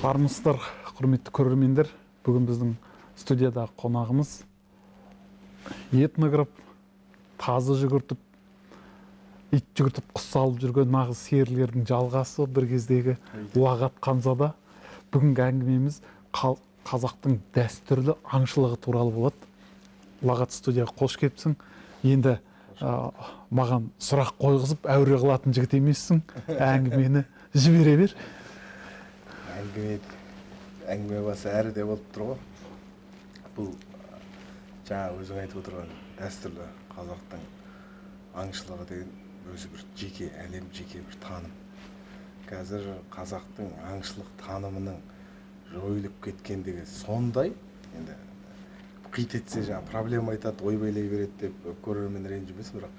Армысыздар, құрметті көрермендер! Бүгін біздің студиядағы қонағымыз этнограф, тазы жүгіртіп, ит жүгіртіп, құс салып жүрген нағыз серілердің жалғасы, бір кездегі Ұлағат Ханзада. Бүгінгі әңгімеміз қазақтың дәстүрлі аңшылығы туралы болады. Ұлағат, студияға қош келіпсің. Енді маған сұрақ қойғызып әуре қылатын жігіт емессің, әңгімені жібере бер. Әңгіме, әңгіме басы әрі де болып тұр ғой. Бұл жаңа өзің айтып отырған дәстүрлі қазақтың аңшылығы деген өзі бір жеке әлем, жеке бір таным. Қазір қазақтың аңшылық танымының жойылып кеткендігі сондай, енді қит етсе, жаңа проблема айтады, ойбайлай береді деп көрермен ренжімесін, бірақ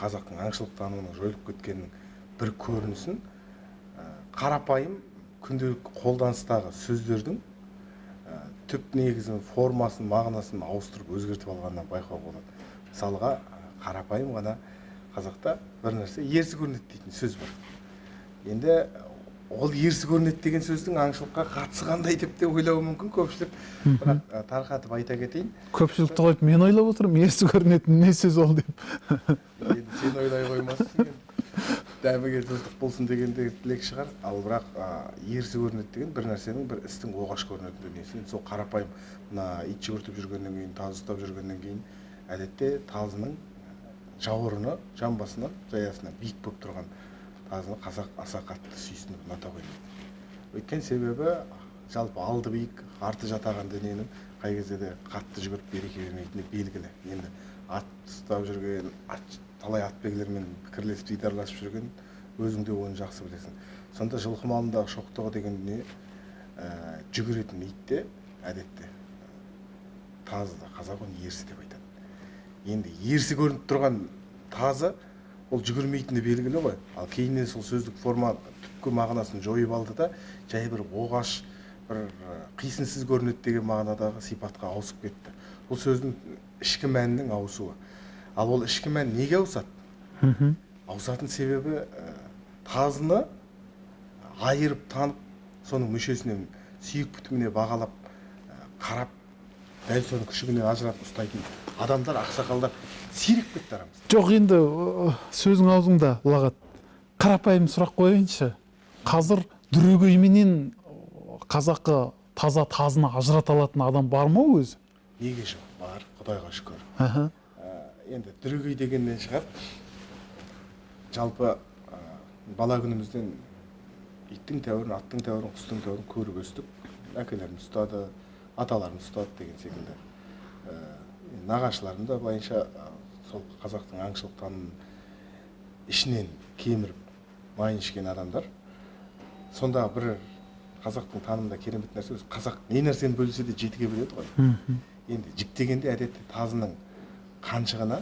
қазақтың аңшылық танымының жойылып кеткенінің бір көрінісін қарапайым күнделікті қолданыстағы сөздердің түп негізін, формасын, мағынасын ауыстырып, өзгертіп алғанынан байқауға болады. Мысалға, қарапайым ғана қазақта бір нәрсе «ерсі көрінеді» дейтін сөз бар. Енді ол «ерсі көрінеді» деген сөздің аңшылыққа қатысы қандай деп те ойлауы мүмкін көпшілік, бірақ тарқатып айта кетейін. Көпшілікті қойып, мен ойлап отырмын, ерсі көрінетін не сөз ол деп. Енді сен ойлай қоймассың, енді дәміге тұздық болсын деген де тілек шығар. Ал бірақ ерсі көрінеді деген бір нәрсенің, бір істің оғаш көрінетін дүниесі. Енді сол қарапайым мына ит жүгіртіп жүргеннен кейін, тазы ұстап жүргеннен кейін, әдетте тазының жауырыны жамбасынан, жаясынан биік болып тұрған тазыны қазақ аса қатты сүйсініп ұната қоймайды. Өйткені себебі жалпы алды биік, арты жатаған дүниенің қай кезде де қатты жүгіріп береке бермейтіні белгілі. Енді ат ұстап жүрген, ат, талай атбегілермен пікірлесіп, дидарласып жүрген өзің де оны жақсы білесің. Сонда жылқы малындағы шоқтығы деген дүние, жүгіретін итте әдетте тазы, қазақ оны ерсі деп айтады. Енді ерсі көрініп тұрған тазы ол жүгірмейтіні белгілі ғой. Ал кейіннен сол сөздік форма түпкі мағынасын жойып алды да, жай бір оғаш, бір қисынсыз көрінеді деген мағынадағы сипатқа ауысып кетті. Бұл сөздің ішкі мәнінің ауысуы. Ал ол ішкі мән неге ауысады? Ауысатын себебі тазыны айырып танып, соның мүшесінен, сүйек бітіміне бағалап, қарап, дәл соның күшігінен ажыратып ұстайтын адамдар, ақсақалдар сиреп кетті арамызда. Жоқ, енді сөзің аузыңда, Ұлағат, қарапайым сұрақ қояйыншы: қазір дүрегейменен қазақы таза тазыны ажырата алатын адам бар ма өзі? Неге жоқ, бар, құдайға шүкір. Енді дүрегей дегеннен шығар. Жалпы бала күнімізден иттің тәуірін, аттың тәуірін, құстың тәуірін көріп өстік. Әкелеріміз ұстады, аталарымыз ұстады деген секілді. Нағашыларым да былайынша сол қазақтың аңшылық танымын ішінен кеміріп, майын ішкен адамдар. Сонда бір қазақтың танымында керемет нәрсе: өзі қазақ не нәрсені бөлсе де, жетіге бөледі ғой. Енді жіктегенде әдетте тазының қаншығына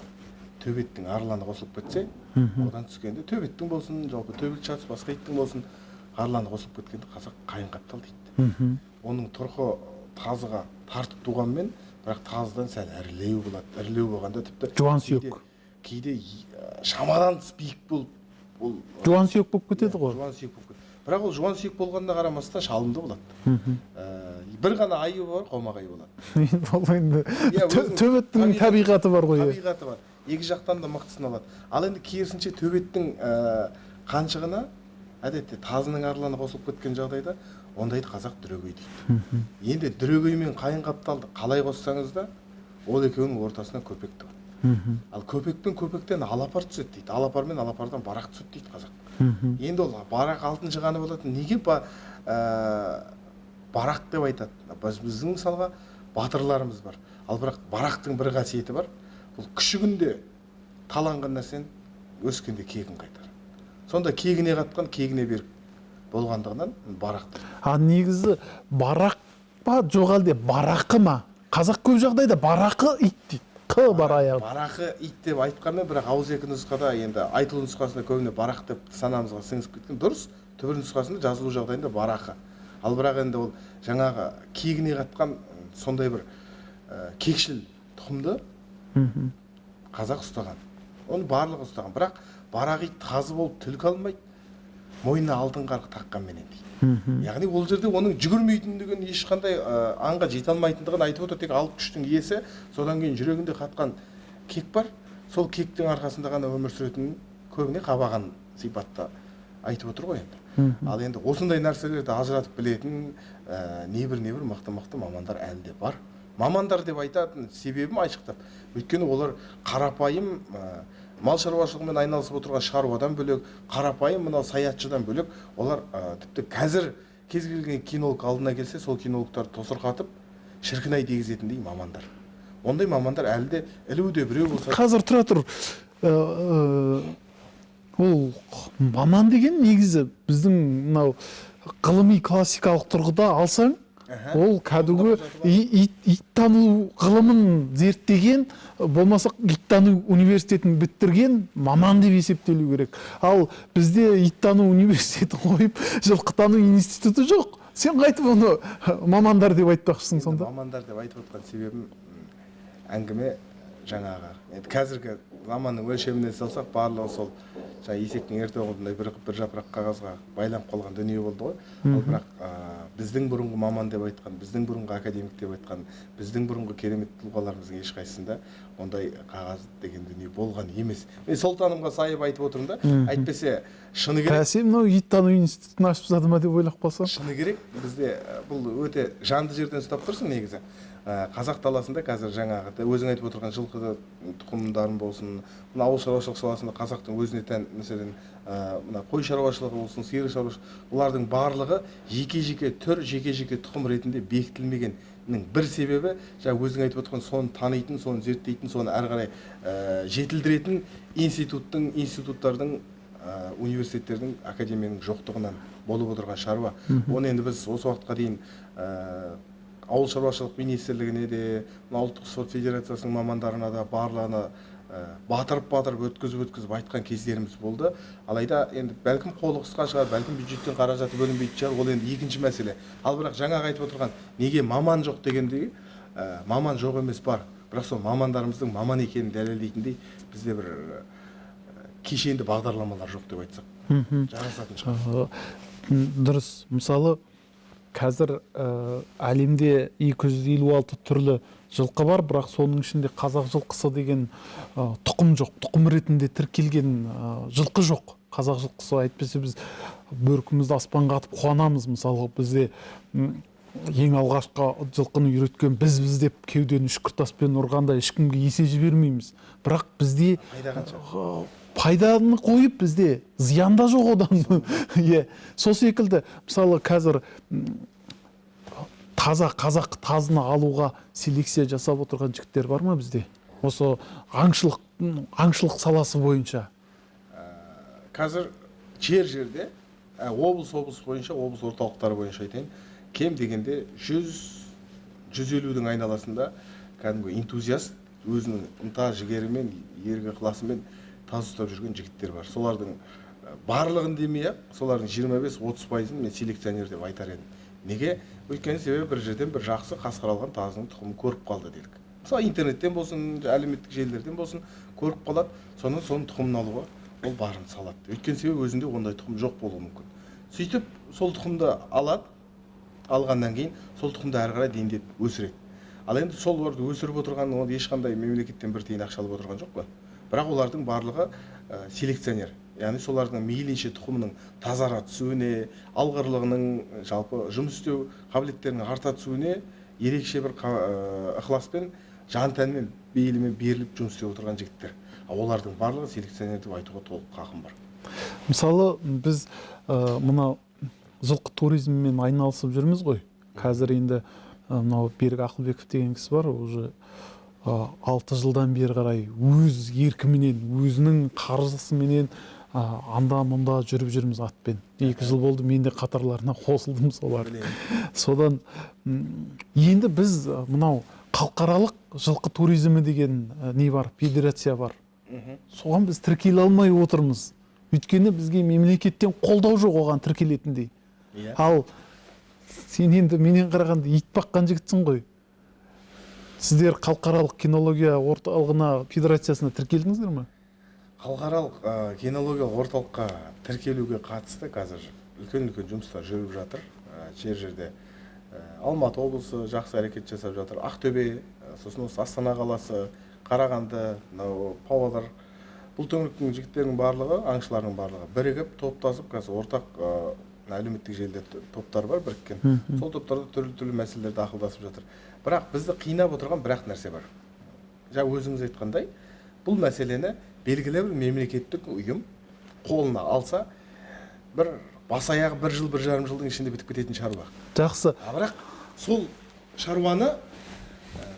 төбеттің арланы қосылып кетсе, одан түскенде төбеттің болсын, жалпы төбет шатыс басқа иттің болсын, арланы қосылып кеткенде қазақ «қайын қаптал» дейді. Оның тұрқы тазыға тартып туғанмен, бірақ тазыдан сәл ірілеу болады. Ірілеу болғанда тіпті Жуан сүйек. Кейде шамадан тыс биік болып ол Жуан сүйек болып кетеді ғой. Жуан сүйек болып кетеді, бірақ ол жуан сүйек болғанына қарамастан шалымды болады. Бір ғана айыбы бар: қомағай болады. Ол енді Иә, өзінің төбеттің табиғаты бар ғой, иә. Табиғаты бар, екі жақтан да мықты сыналады. Ал енді керісінше төбеттің қаншығына әдетте тазының арланы қосылып кеткен жағдайда, ондайды қазақ дүрегей дейді. Енді дүрегей мен қайын қапталды қалай қоссаңыз да, ол екеуінің ортасынан көпек туады. Ал көпек пен көпектен алапар түседі дейді, алапар мен алапардан барақ түседі дейді қазақ. Енді ол барақ алтыншы ғана болатын. Неге барақ деп айтады? Біздің мысалға батырларымыз бар. Ал бірақ барақтың бір қасиеті бар: бұл күшігінде таланған нәрсені өскенде кегін қайтарады. Сонда кегіне қатқан, кегіне берік болғандығынан барақ дейді. А негізі барақ па, жоқ әлде барақы ма? Қазақ көп жағдайда барақы ит дейді, қ бар аяғы. Барақы ит деп айтқанмен, бірақ ауызекі нұсқада, енді айтылу нұсқасында көбіне барақ деп санамызға сіңісіп кеткен. Дұрыс, түбір нұсқасында, жазылу жағдайында барақы. Ал бірақ енді ол жаңағы кегіне қатқан сондай бір кекшіл тұқымды қазақ ұстаған, оны барлығы ұстаған. Бірақ барақ ит тазы болып түлкі алмайды. Мойнына алтын қарғы таққанменен дейді. Яғни ол жерде оның жүгірмейтіндігін, ешқандай аңға жете алмайтындығын айтып отыр. Тек алып күштің иесі, содан кейін жүрегінде қатқан кек бар, сол кектің арқасында ғана өмір сүретінін көбіне қабаған сипатта айтып отыр ғой енді. Ал енді осындай нәрселерді ажыратып білетін небір мықты-мықты мамандар әлі де бар. Мамандар деп айтатын себебім айшықтап, өйткені олар қарапайым мал шаруашылығымен айналысып отырған шаруадан бөлек, қарапайым мынау саятшыдан бөлек, олар тіпті қазір кез келген кинолог алдына келсе, сол кинологтарды тосырқатып шіркін ай дегізетіндей мамандар. Ондай мамандар әлі де ілуде біреу болса. Қазір тұра тұр. Ол маман деген негізі біздің мынау ғылыми классикалық тұрғыда алсаң, ол кәдімгі иттану ғылымын зерттеген, болмаса иттану университетін бітірген маман деп есептелу керек. Ал бізде иттану университетін қойып, жылқытану институты жоқ. Сен қайтып оны мамандар деп айтпақшысың сонда? Мамандар деп айтып отқан себебім, әңгіме жаңағы. Енді қазіргі заманның өлшеміне салсақ, барлығы сол жаңа есектің ерте оғындай бір жапырақ қағазға байланып қалған дүние болды ғой. Ал бірақ біздің бұрынғы маман деп айтқан, біздің бұрынғы академик деп айтқан, біздің бұрынғы керемет тұлғаларымыздың ешқайсысында ондай қағаз деген дүние болған емес. Мен сол танымға сайып айтып отырмын да, әйтпесе шыны керек. Бәсе, мынау иттану институтын ашып тастады ма деп ойлап қалсам. Шыны керек, бізде бұл өте жанды жерден ұстап тұрсың негізі. Қазақ даласында қазір жаңағы өзің айтып отырған жылқы тұқымдарын болсын, мына ауыл шаруашылық саласында қазақтың өзіне тән, мәселен, мына қой шаруашылығы болсын, сиыр шаруашылығы, бұлардың барлығы жеке-жеке түр, жеке-жеке тұқым ретінде бекітілмегеннің бір себебі, жаңа өзің айтып отырған соны танитын, соны зерттейтін, соны әрі қарай жетілдіретін институттардың, университеттердің, академияның жоқтығынан болып отырған шаруа. Оны енді біз осы уақытқа дейін Ауыл шаруашылық министрлігіне де, мына ұлттық спорт федерациясының мамандарына да барлығына батырып-батырып өткізіп-өткізіп айтқан кездеріміз болды. Алайда енді бәлкім қолы қысқа шығар, бәлкім бюджеттен қаражаты бөлінбейтін шығар, ол енді екінші мәселе. Ал бірақ жаңағы айтып отырған неге маман жоқ дегендегі, маман жоқ емес бар. Бірақ сол мамандарымыздың маман екенін дәлелдейтіндей бізде бір кешенді бағдарламалар жоқ деп айтсақ, жарасатын шығар. Дұрыс. Мысалы, қазір әлемде 256 түрлі жылқы бар, бірақ соның ішінде қазақ жылқысы деген тұқым жоқ, тұқым ретінде тіркелген жылқы жоқ. Қазақ жылқысы әйтпесе біз бөркімізді аспанға атып қуанамыз. Мысалы, бізде ең алғашқы жылқыны үйреткен бізбіз деп кеудені үшкір таспен ұрғанда ешкімге есе жібермейміз. Бірақ бізде пайда қанша? Пайданы қойып, бізде зиян да жоқ одан. Иә, сол секілді, мысалы, қазір таза қазақ тазыны алуға селекция жасап отырған жігіттер бар ма бізде? Осы аңшылық саласы бойынша. Қазір жер-жерде, облыс-облыс бойынша, облыс орталықтары бойынша айтайын, кем дегенде жүз елудің айналасында кәдімгі энтузиаст, өзінің ынта жігерімен, ерік ықыласымен таз ұстап жүрген жігіттер бар. Солардың барлығын демей-ақ, солардың жиырма бес, отыз пайызын мен селекционер деп айтар едім. Неге? Өйткені себебі бір жерден бір жақсы қасқыр алған тазының тұқымын көріп қалды делік. Мысалы, интернеттен болсын, әлеуметтік желілерден болсын көріп қалады, сонан соның тұқымын алуға ол барын салады. Өйткені себебі өзінде ондай тұқым жоқ болуы мүмкін. Сөйтіп сол тұқымды алады, алғаннан кейін сол тұқымды әрі қарай дендеп өсіреді. Ал енді сол оларды өсіріп отырған, ол ешқандай мемлекеттен бір тиын ақша алып отырған жоқ қой. Бірақ олардың барлығы селекционер. Яғни солардың мейлінше тұқымының тазара түсуіне, алғырлығының, жалпы жұмыс істеу қабілеттерінің арта түсуіне ерекше бір ықыласпен, жан тәнімен, бейілімен беріліп жұмыс істеп отырған жігіттер. Ал олардың барлығы селекционер деп айтуға толық хақым бар. Мысалы, біз мына жылқы туризмімен айналысып жүрміз ғой. Қазір енді мынау Берік Ақылбеков деген кісі бар, уже 6 жылдан бері қарай өз еркіменен, өзінің қаржысыменен анда мұнда жүріп жүрміз атпен. 2 жыл болды, мен де қатарларына қосылдым солар. Білемін. Содан енді біз мынау халықаралық жылқы туризмі деген не бар, федерация бар. Соған біз тіркеле алмай отырмыз. Өйткені бізге мемлекеттен қолдау жоқ оған тіркелетіндей. Ал сен енді менен қарағанда ит баққан жігітсің ғой. Сіздер халықаралық кинология орталығына, федерациясына тіркелдіңіздер ме? Халықаралық кинологиялық орталыққа тіркелуге қатысты қазір үлкен-үлкен жұмыстар жүріп жатыр. Жер-жерде Алматы облысы жақсы әрекет жасап жатыр, Ақтөбе, сосын осы Астана қаласы, Қарағанды, мынау Павлодар. Бұл төңіректің жігіттерінің барлығы, аңшылардың барлығы бірігіп, топтасып, қазір ортақ әлеуметтік желіде топтар бар біріккен. Сол топтарда түрлі-түрлі мәселелерді ақылдасып жатыр. Бірақ бізді қинап отырған бір ақ нәрсе бар. Жаңа өзіңіз айтқандай, бұл мәселені белгілі бір мемлекеттік ұйым қолына алса, бір бас аяғы бір жыл, 1,5 жылдың ішінде бітіп кететін шаруа. Жақсы. Бірақ сол шаруаны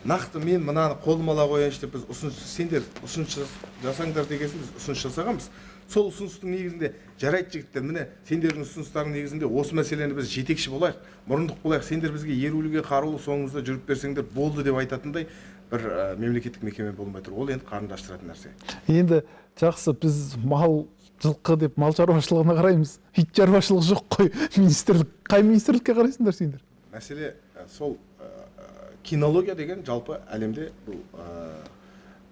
нақты мен мынаны қолыма ала қояйыншы деп біз ұсыныс, сендер ұсыныс жасаңдар дегесін біз ұсыныс жасағанбыз. Сол ұсыныстың негізінде жарайды жігіттер, міне сендердің ұсыныстарың негізінде осы мәселені біз жетекші болайық, мұрындық болайық, сендер бізге еруліге қарулы соңымызда жүріп берсеңдер болды деп айтатындай бір мемлекеттік мекеме болмай тұр. Ол енді қарынды аштыратын нәрсе. Енді жақсы, біз мал жылқы деп мал шаруашылығына қараймыз, ит шаруашылығы жоқ қой. Министрлік, қай министрлікке қарайсыңдар сендер? Мәселе сол кинология деген жалпы әлемде бұл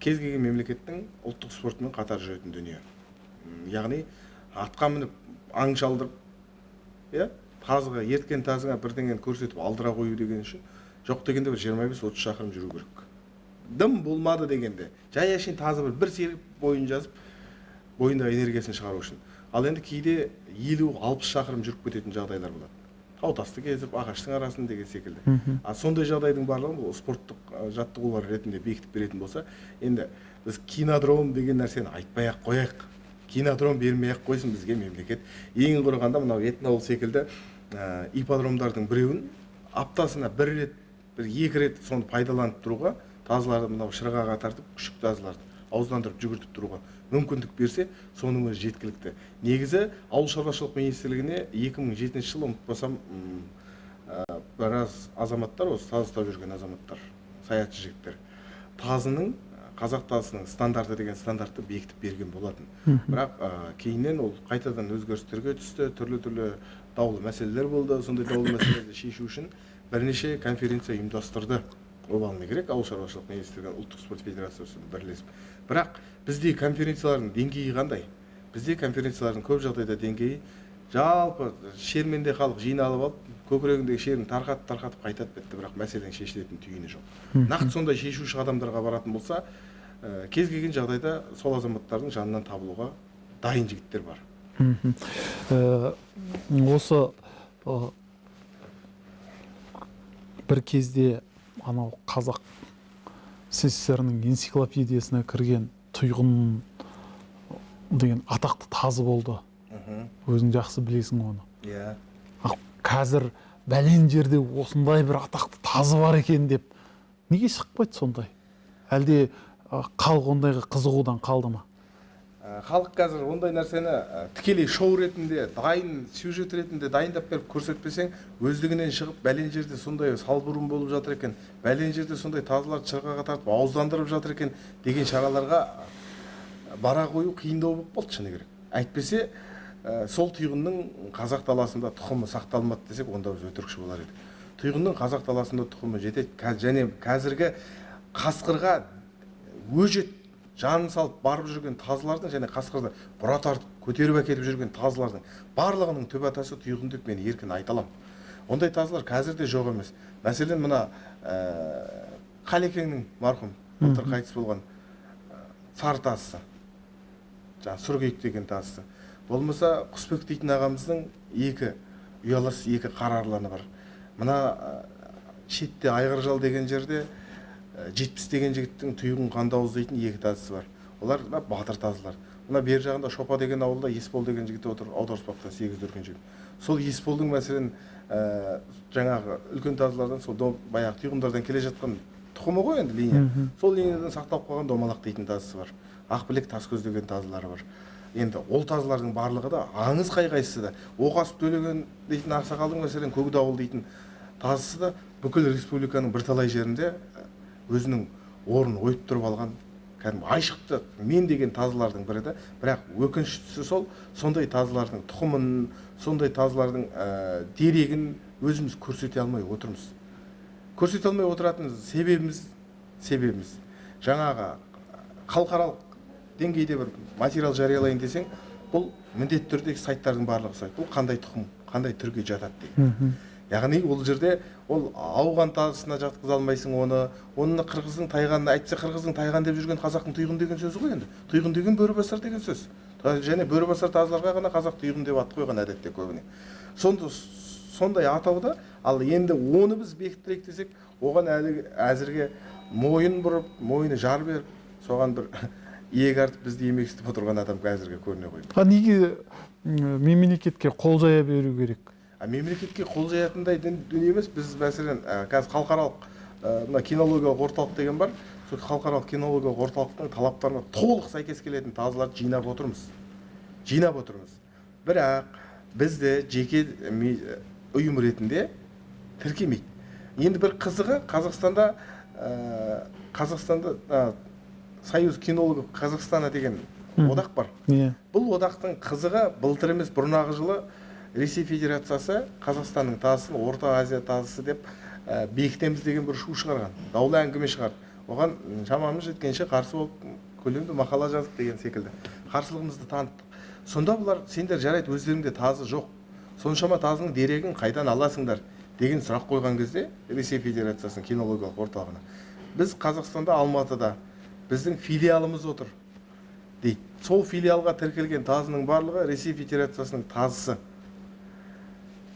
кез келген мемлекеттің ұлттық спортымен қатар жүретін дүние. Яғни атқа мініп аң шалдырып, иә, тазыға ерткен тазыңа бірдеңені көрсетіп алдыра қою деген үшін жоқ дегенде бір 25-30 шақырым жүру керек. Дым болмады дегенде жай әшейін тазы бір серіп бойын жазып, бойындағы энергиясын шығару үшін. Ал енді кейде 50-60 шақырым жүріп кететін жағдайлар болады. Тау тасты кезіп, ағаштың арасын деген секілді. А сондай жағдайдың барлығын бұл спорттық жаттығулар ретінде бекітіп беретін болса, енді біз кинодром деген нәрсені айтпай ақ қояйық. Кинодром бермей ақ қойсын бізге мемлекет. Ең құрығанда мынау Этноауыл секілді ипподромдардың біреуін аптасына бір рет, бір екі рет соны пайдаланып тұруға, тазыларды мынау шырғаға тартып, күшік тазыларды ауыздандырып жүгіртіп тұруға мүмкіндік берсе, соның өзі жеткілікті. Негізі Ауыл шаруашылық министрлігіне 2007 жылы ұмытпасам, біраз азаматтар, осы тазы ұстап жүрген азаматтар, саятшы жігіттер, тазының, қазақ тазысының стандарты деген стандартты бекітіп берген болатын. Бірақ кейіннен ол қайтадан өзгерістерге түсті, түрлі-түрлі даулы мәселелер болды. Сондай даулы мәселелерді шешу үшін бірнеше конференция ұйымдастырды. Обал не керек, Ауыл шаруашылық министрлігі, Ұлттық спорт федерациясы бірлесіп. Бірақ бізде конференциялардың деңгейі қандай? Бізде конференциялардың көп жағдайда деңгейі жалпы шерменде халық жиналып алып, көкірегіндегі шерін тарқатып қайтады бітті, бірақ мәселенің шешілетін түйіні жоқ. Нақты сондай шешуші қадамдарға баратын болса, кез келген жағдайда сол азаматтардың жанынан табылуға дайын жігіттер бар. Осы бір кезде анау қазақ СССР-ның энциклопедиясына кірген Тұйғын деген атақты тазы болды. Өзің жақсы білесің оны. Иә. Ал қазір бәлен жерде осындай бір атақты тазы бар екен деп неге шықпайды сондай? Әлде халық ондайға қызығудан қалды ма? Халық қазір ондай нәрсені тікелей шоу ретінде, дайын сюжет ретінде дайындап беріп көрсетпесең, өздігінен шығып бәлен жерде сондай салбурын болып жатыр екен, бәлен жерде сондай тазыларды шырғаға тартып ауыздандырып жатыр екен деген шараларға бара қою қиындау болып қалды, шыны керек. Әйтпесе сол тұйғынның қазақ даласында тұқымы сақталмады десек, онда біз өтірікші болар едік. Тұйғынның қазақ даласында тұқымы жетеді. Және қазіргі қасқырға өжет жанын салып барып жүрген тазылардың және қасқырды бұра тартып көтеріп әкетіп жүрген тазылардың барлығының түп атасы тұйғын деп мен еркін айта аламын. Ондай тазылар қазір де жоқ емес. Мәселен, мына Қалекеңнің марқұм былтыр қайтыс болған сары тазысы, жаңағы Сұркиік деген тазысы, болмаса Құсбек дейтін ағамыздың екі ұялас екі қара арланы бар. Мына шетте Айғыржал деген жерде 70 деген жігіттің Тұйғын қандауыз дейтін екі тазысы бар. Олар мына батыр тазылар. Мына бер жағында Шопа деген ауылда Есбол деген жігіт отыр, аударыспақтан 8 дүркін жігіт. Сол Есболдың мәселен жаңағы үлкен тазылардан, сол баяғы тұйғындардан келе жатқан тұқымы ғой енді линия. Сол линиядан сақталып қалған Домалақ дейтін тазысы бар. Ақбілек Таскөз деген тазылары бар. Енді ол тазылардың барлығы да аңыз қай-қайсысы да. Оқасып Төлеген дейтін ақсақалдың мәселен Көкдауыл дейтін тазысы да бүкіл республиканың бірталай жерінде өзінің орнын ойып тұрып алған кәдімгі айшықты мен деген тазылардың бірі де. Бірақ өкініштісі сол, сондай тазылардың тұқымын, сондай тазылардың дерегін өзіміз көрсете алмай отырмыз. Көрсете алмай отыратын себебіміз жаңағы халықаралық деңгейде бір материал жариялайын десең, бұл міндетті түрде сайттардың барлығы сұрайды, бұл қандай тұқым, қандай түрге жатады деген. Яғни ол жерде ол ауған тазысына жатқыза алмайсың оны қырғыздың тайғанына, әйтпесе қырғыздың тайған деп жүрген қазақтың тұйғын деген сөзі ғой енді. Тұйғын деген бөрібасар деген сөз. Және бөрібасар тазыларға ғана қазақ тұйғын деп ат қойған әдетте көбіне. Сондай атауда, ал енді оны біз бекіттірек десек, оған әлі әзірге мойын бұрып, мойны жар беріп, соған бір иек артып бізді емексітіп отырған адам әзірге көріне қоймайды. А неге мемлекетке қол жая беру керек? А мемлекетке қол жаятындай дүние емес. Біз мәселен, қазір халықаралық, мына кинологиялық орталық деген бар. Сол халықаралық кинологиялық орталықтың талаптарына толық сәйкес келетін тазыларды жинап отырмыз. Жинап отырмыз. Бірақ бізді жеке ұйым ретінде тіркемейді. Енді бір қызығы, Қазақстанда Союз кинологов Казахстана деген одақ бар. Бұл одақтың қызығы, былтыр емес, бұрнағы жылы Ресей Федерациясы Қазақстанның тазысын Орта Азия тазысы деп бекітеміз деген бір шу шығарған, даулы әңгіме шығарды. Оған шамамыз жеткенше қарсы болып, көлемді мақала жаздық деген секілді қарсылығымызды таныттық. Сонда бұлар, сендер жарайды, өздеріңде тазы жоқ, соншама тазының дерегін қайдан аласыңдар деген сұрақ қойған кезде Ресей Федерациясының кинологиялық орталығына, біз Қазақстанда, Алматыда біздің филиалымыз отыр дейді. Сол филиалға тіркелген тазының барлығы Ресей Федерациясының тазысы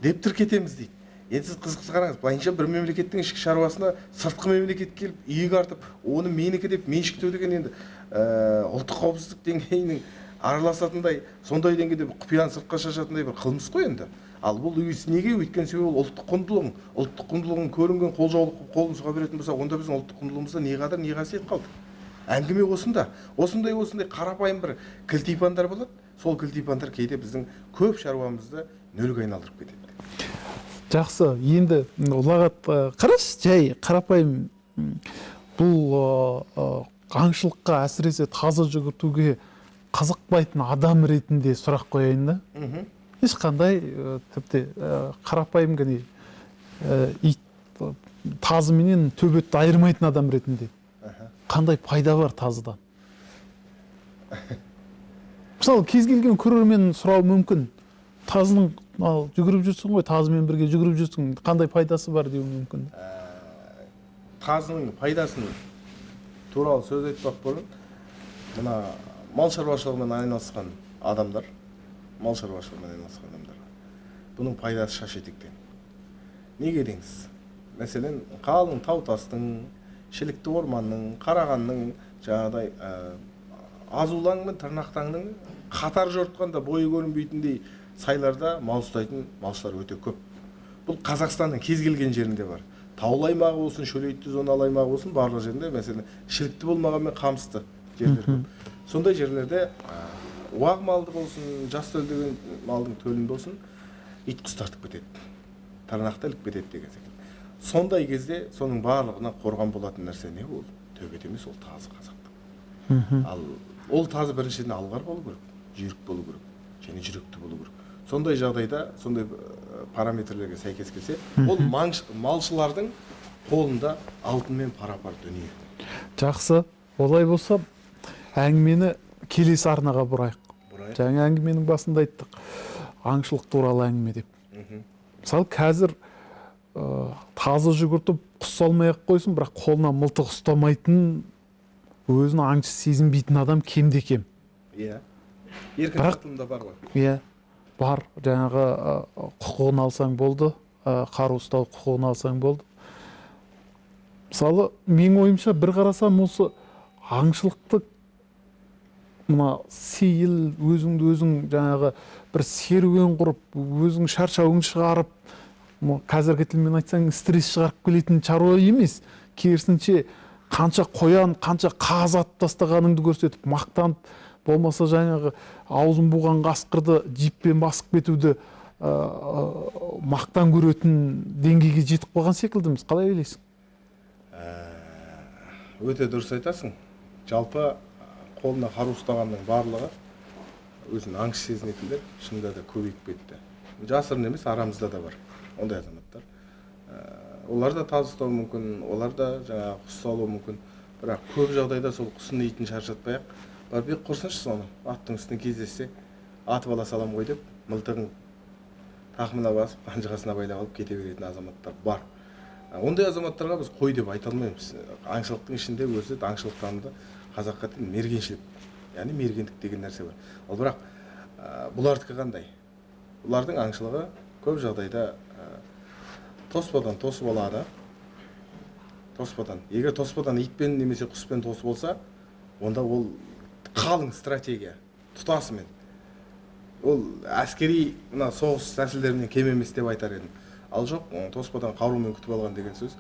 деп тіркетеміз дейді. Енді сіз қызықты қараңыз, былайынша бір мемлекеттің ішкі шаруасына сыртқы мемлекет келіп иек артып, оны менікі деп меншіктеу деген енді ұлттық қауіпсіздік деңгейінің араласатындай, сондай деңгейде бір құпияны сыртқа шашатындай бір қылмыс қой енді. Ал бұл неге? Өйткені себебі ол ұлттық құндылығың, ұлттық құндылығың көрінген қолжаулық қылып қолын сұға беретін болса, онда біздің ұлттық құндылығымызда не қадір, не қасиет қалды? Әңгіме осында. Осындай қарапайым бір кілтипандар болады. Сол кілтипандар кейде біздің көп шаруамызды нөлге айналдырып кетеді. Жақсы, енді ұлағат, қарашы, жай қарапайым, бұл аңшылыққа, әсіресе тазы жүгіртуге қызықпайтын адам ретінде сұрақ қояйын да. Ешқандай, тіпті қарапайым ғана, ит, тазы менен төбетті айырмайтын адам ретінде қандай пайда бар тазыдан? Мысалы, кез келген көрермен сұрауы мүмкін. Тазының, ал, жүгіріп жүрсің ғой, тазымен бірге жүгіріп жүрсің, қандай пайдасы бар деуі мүмкін. Тазының пайдасын туралы сөз айтпақ бұрын, мына мал шаруашылығымен айналысқан адамдар, мал шаруашылығымен айналысқан адамдар, бұның пайдасы шаш етектен. Неге деңіз? Мәселен, қалың тау тастың, шілікті орманның, қарағанның, жаңағыдай, азулаң мен тырнақтаңның қатар жортқанда бойы көрінбейтіндей сайларда мал ұстайтын малшылар өте көп. Бұл Қазақстанның кез келген жерінде бар. Таулы аймағы болсын, шөлейтті зоналы аймағы болсын, барлық жерінде, мәселен, шілікті болмағанмен қамысты жерлер көп. Сондай жерлерде, уақ малды болсын, жас төлдеген малдың төлін болсын, ит құс тартып кетеді, тырнақты іліп кетеді деген секілді. Сондай кезде соның барлығына қорған болатын нәрсе не ол? Төбет емес, ол тазы қазақтың. Ал ол тазы біріншіден алғыр болу керек, жүйрік болу керек және жүректі болу керек. Сондай жағдайда, сондай параметрлерге сәйкес келсе, ол малшылардың қолында алтынмен пара-пар дүние. Жақсы, олай болса әңгімені келесі арнаға бұрайық. Бұрайық. Жаңа әңгіменің басында айттық, аңшылық туралы әңгіме деп. Мысалы, қазір, тазы жүгіртіп құс салмай ақ қойсын, бірақ қолына мылтық ұстамайтын, өзін аңшы сезінбейтін адам кемде кем. Иә. Еркін сатылымда бар ғой. Иә, бар. Жаңағы, құқығын алсаң болды, қару ұстау құқығын алсаң болды. Мысалы, менің ойымша, бір қарасам, осы аңшылықты мына сейіл, өзіңді өзің жаңағы бір серуен құрып, өзің шаршауыңды шығарып, қазіргі тілмен айтсаң, стресс шығарып келетін шаруа емес. Керісінше, қанша қоян, қанша қаз атып тастағаныңды көрсетіп, мақтанып, болмаса жаңағы аузын буған қасқырды джиппен басып кетуді, мақтан көретін деңгейге жетіп қалған секілдіміз. Қалай ойлайсың? Өте дұрыс айтасың. Жалпы қолына қару ұстағанның барлығы өзін аңшы сезінетіндер шынында да көбейіп кетті. Жасырын емес, арамызда да бар ондай азаматтар. Олар да таз ұстауы мүмкін, олар да жаңағы құс салуы мүмкін. Бірақ көп жағдайда сол құсын итін шаршатпай ақ Барып бек құрсыншы соны, аттың үстіне кездессе, атып ала салам ғой деп, мылтығын тақымына басып, қанжығасына байлап алып кете беретін азаматтар бар. Ондай азаматтарға біз қой деп айта алмаймыз. Аңшылықтың ішінде өзі аңшылық танымды қазаққа тән мергеншілік, яғни мергендік деген нәрсе бар. Ал бірақ бұлардікі қандай? Бұлардың аңшылығы көп жағдайда тоспадан тосып алады. Тоспадан. Егер тоспадан итпен немесе құспен тосып болса, онда ол қалың стратегия тұтасымен. Ол әскери мына соғыс тәсілдерінен кем емес деп айтар едім. Ал жоқ, тоспадан қарумен күтіп алған деген сөз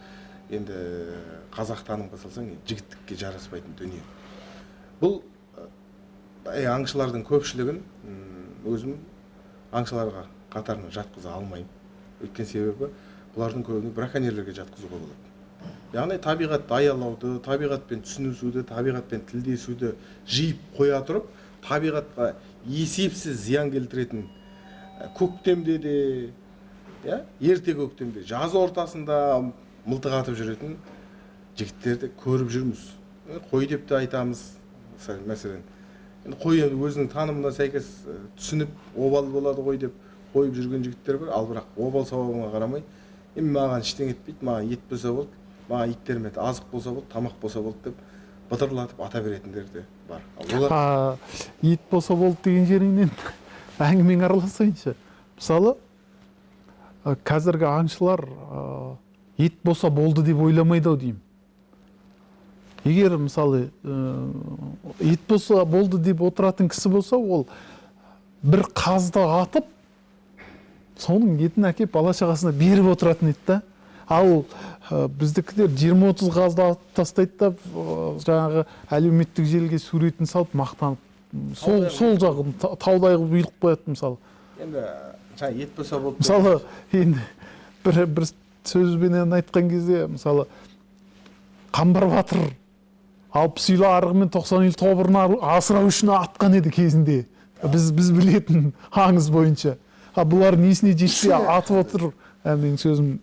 енді қазақ танымға салсаң, жігіттікке жараспайтын дүние. Бұл аңшылардың көпшілігін өзім аңшыларға қатарына жатқыза алмаймын. Өйткені себебі бұлардың көбіне браконьерлерге жатқызуға болады. Яғни табиғатты аялауды, табиғатпен түсінісуді, табиғатпен тілдесуді жиып қоя тұрып, табиғатқа есепсіз зиян келтіретін көктемде де, иә, ерте көктемде, жаз ортасында мылтық атып жүретін жігіттерді көріп жүрміз. Қой деп те айтамыз, мәселен. Енді қой енді өзінің танымына сәйкес түсініп обал болады ғой деп қойып жүрген жігіттер бар. Ал бірақ обал сауабыңа қарамай, енді маған ештеңе етпейді, маған ет болса болды, маған иттеріме азық болса болды, тамақ болса болды деп бытырлатып ата беретіндер де бар. Ал олар Ет болса болды деген жеріңнен әңгімеңе араласайыншы. Мысалы, қазіргі аңшылар ет болса болды деп ойламайды ау деймін. Егер мысалы, ет болса болды деп отыратын кісі болса, ол бір қазды атып, соның етін әкеп бала шағасына беріп отыратын еді да. Ал біздікілер 20-30 қазды атып тастайды да, жаңағы әлеуметтік желіге суретін салып мақтанып, сол жағын таудай қылып ұйылып қояды мысалы. Енді жаңа ет болса болды. Мысалы, енді бір сөзбенен айтқан кезде, мысалы, Қамбар батыр 60 үйлі арығы мен 90 үйлі тобырын асырау үшін атқан еді кезінде. Біз білетін аңыз бойынша. А бұлар несіне жетсе атып отыр. Менің сөзім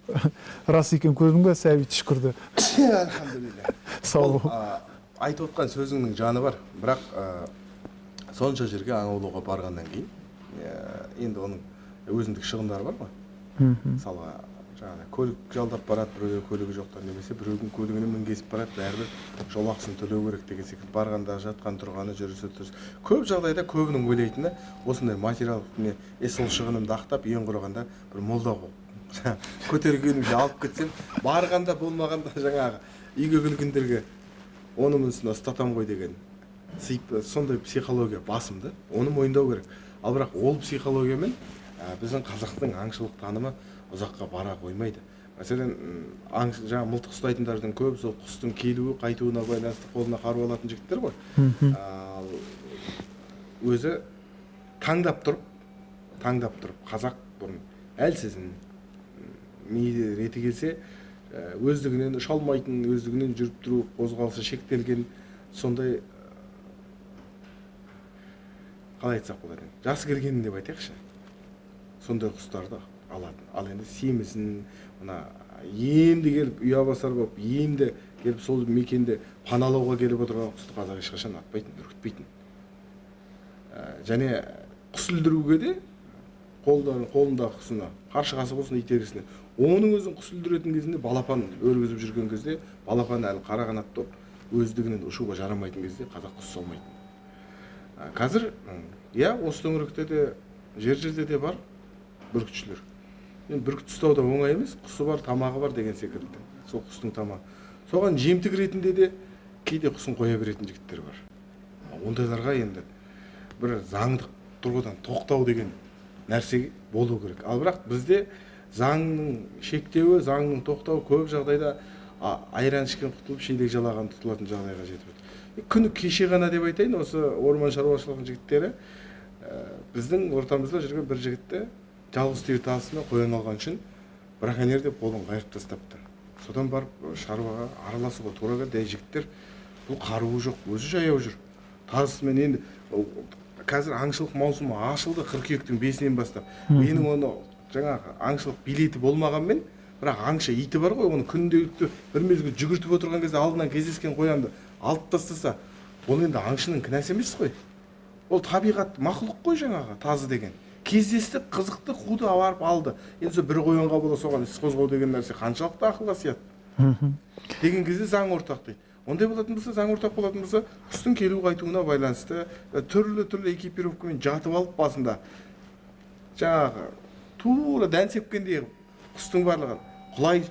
рас екен, көрдің бе, Сәбит шүкірді. Альхамдулилля. Сау бол. Ол, айтып отқан сөзіңнің жаны бар, бірақ сонша жерге аң аулауға барғаннан кейін, енді оның өзіндік шығындары бар ғой. Мысалға, жаңағы көлік жалдап барады, біреуге көлігі жоқтар, немесе біреудің көлігіне мінгесіп барады, бәрібір жол ақысын төлеу керек деген секілді. Барғанда жатқан тұрғаны, жүрісі тұрысы. Көп жағдайда көбінің ойлайтыны осындай материалдық не, сол шығынымды ақтап, ең құрығанда бір молда қойып көтергенімше алып кетсем, барғанда болмағанда жаңағы үйге келгендерге оны мұнысына ұстатам ғой деген сондай психология басымды, оны мойындау керек. Ал бірақ ол психологиямен, біздің қазақтың аңшылық танымы ұзаққа бара қоймайды. Мәселен, жаңа мылтық ұстайтындардың көбісі сол құстың келуі, қайтуына байланысты қолына қару алатын жігіттер ғой. Ал өзі таңдап тұрып қазақ бұрын әлсізін, миы реті келсе, өздігінен ұша алмайтын, өздігінен жүріп тұру, қозғалысы шектелген сондай, қалай айтсақ болады енді, жасы келгенін деп айтайықшы, сондай құстарды алатын. Ал енді семізін, мына енді келіп ұя басар болып, енді келіп сол мекенде паналауға келіп отырған құсты қазақ ешқашан атпайтын, үркітпейтін. Және құс ілдіруге де қолындағы құсына, қаршығасы болсын, итергісіне, оның өзін құс ілдіретін кезінде балапан өргізіп жүрген кезде, балапан әлі қара қанатты болып, өздігінен ұшуға жарамайтын кезде қазақ құс салмайтын. Қазір, иә, осы төңіректе де, жер жерде де бар бүркітшілер. Енді бүркіт ұстау да оңай емес, құсы бар, тамағы бар деген секілді. Сол құстың тамағы. Соған жемтік ретінде де кейде құсын қоя беретін жігіттер бар. Ондайларға енді бір заңдық тұрғыдан тоқтау деген нәрсе болу керек. Ал бірақ бізде заңның шектеуі, заңның тоқтауы көп жағдайда айран ішкен құтылып, шелек жалаған тұтылатын жағдайға жетіп отыр. Күні кеше ғана деп айтайын, осы орман шаруашылығының жігіттері, біздің ортамызда жүрген бір жігітті жалғыз түйір тасымен қоян алған үшін браконьер деп қолын қайырып тастапты. Содан барып шаруаға араласуға тура келді. Әй, жігіттер, бұл қаруы жоқ, өзі жаяу жүр. Тазысымен енді, қазір аңшылық маусымы ашылды қыркүйектің 5-інен бастап. Менің оны жаңағы аңшылық билеті болмағанмен, бірақ аңшы иті бар ғой, оны күнделікті бір мезгіл жүгіртіп отырған кезде алдынан кездескен қоянды алып тастаса, Ол енді аңшының кінәсі емес қой. Ол табиғат мақұлық қой жаңағы тазы деген. Кездесті, қызықты, қуды, барып алды. Енді сол бір қоянға бола соған іс қозғау деген нәрсе қаншалықты ақылға сияды? Деген кезде заң ортақ дейді. Ондай болатын болса, заң ортақ болатын болса, құстың келу қайтуына байланысты түрлі-түрлі экипировкамен жатып алып басында жаңағы тура дән сепкендей құстың барлығын құлай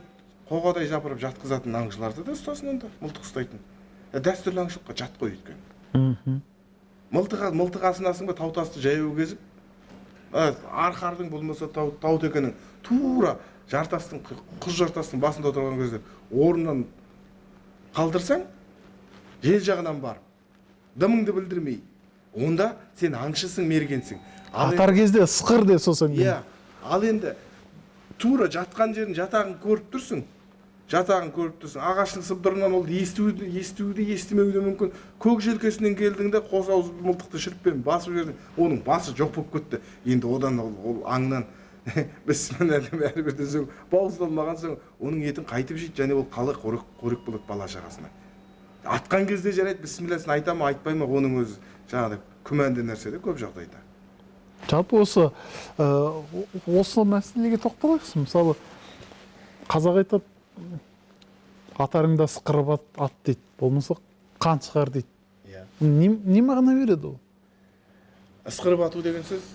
қоғадай жапырып жатқызатын аңшыларды да ұстасын онда, мылтық ұстайтын. Дәстүрлі аңшылыққа жат қой өйткені. Мылтық асынасың ба, тау тасты жаяу кезіп, арқардың болмаса тау текенің тура жартастың, құз жартастың басында отырған кезде орнынан қалдырсаң, жел жағынан барып, дымыңды білдірмей, онда сен аңшысың, мергенсің. Атар кезде ысқыр деп сосын. Иә, ал енді тура жатқан жерін, жатағын көріп тұрсың, ағаштың сыбдырынан ол естуді, естімеуі де мүмкін. Көк желкесінен келдің де қос ауыз мылтықты шүріппен басып жібердің, оның басы жоқ болып кетті. Енді одан ол аңнан бісміллә деп әрбірден соң бауыздалмаған соң оның етін қайтып жейді, және ол қалай қорек болады бала шағасына. Атқан кезде жарайды, бісмілләсін айта ма, айтпай ма, оның өзі жаңағыдай күмәнді нәрсе де көп жағдайда. Жалпы осы мәселеге тоқталайықшы. Мысалы, қазақ айтады, атарыңда сықырып ат дейді, болмаса қан шығар дейді. Не мағына береді ол? Ысқырып ату деген сөз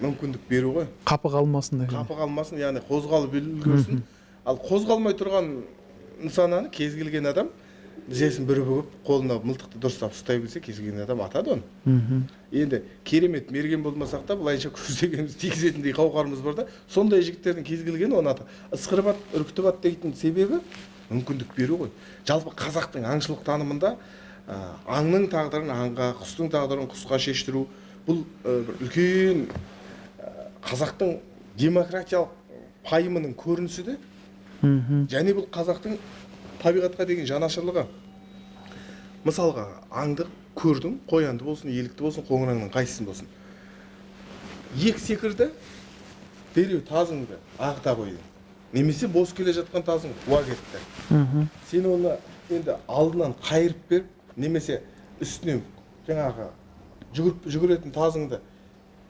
мүмкіндік беру ғой. Қапы қалмасын деген. Қапы қалмасын, яғни қозғалып үлгерсін. Ал қозғалмай тұрған нысананы кез келген адам тізесін бір бүгіп, қолына мылтықты дұрыстап ұстай білсе, кез келген адам атады оны. Енді керемет мерген болмасақ та, былайынша көздегеніміз тигізетіндей қауқарымыз бар да, сондай жігіттердің кез келгені оны ата. Ысқырып ат, үркітіп ат дейтін себебі мүмкіндік беру ғой. Жалпы қазақтың аңшылық танымында аңның тағдырын аңға, құстың тағдырын құсқа шештіру, бұл бір үлкен қазақтың демократиялық пайымының көрінісі де. Және бұл қазақтың табиғатқа деген жанашырлығы. Мысалға, аңды көрдің, қоянды болсын, елікті болсын, қоңыр аңның қайсысын болсын. Екі секірді, дереу тазыңды ағыта қойды. Немесе бос келе жатқан тазың қуа кетті. Сен оны енді алдынан қайырып беріп, немесе үстінен жаңағы жүгіретін тазыңды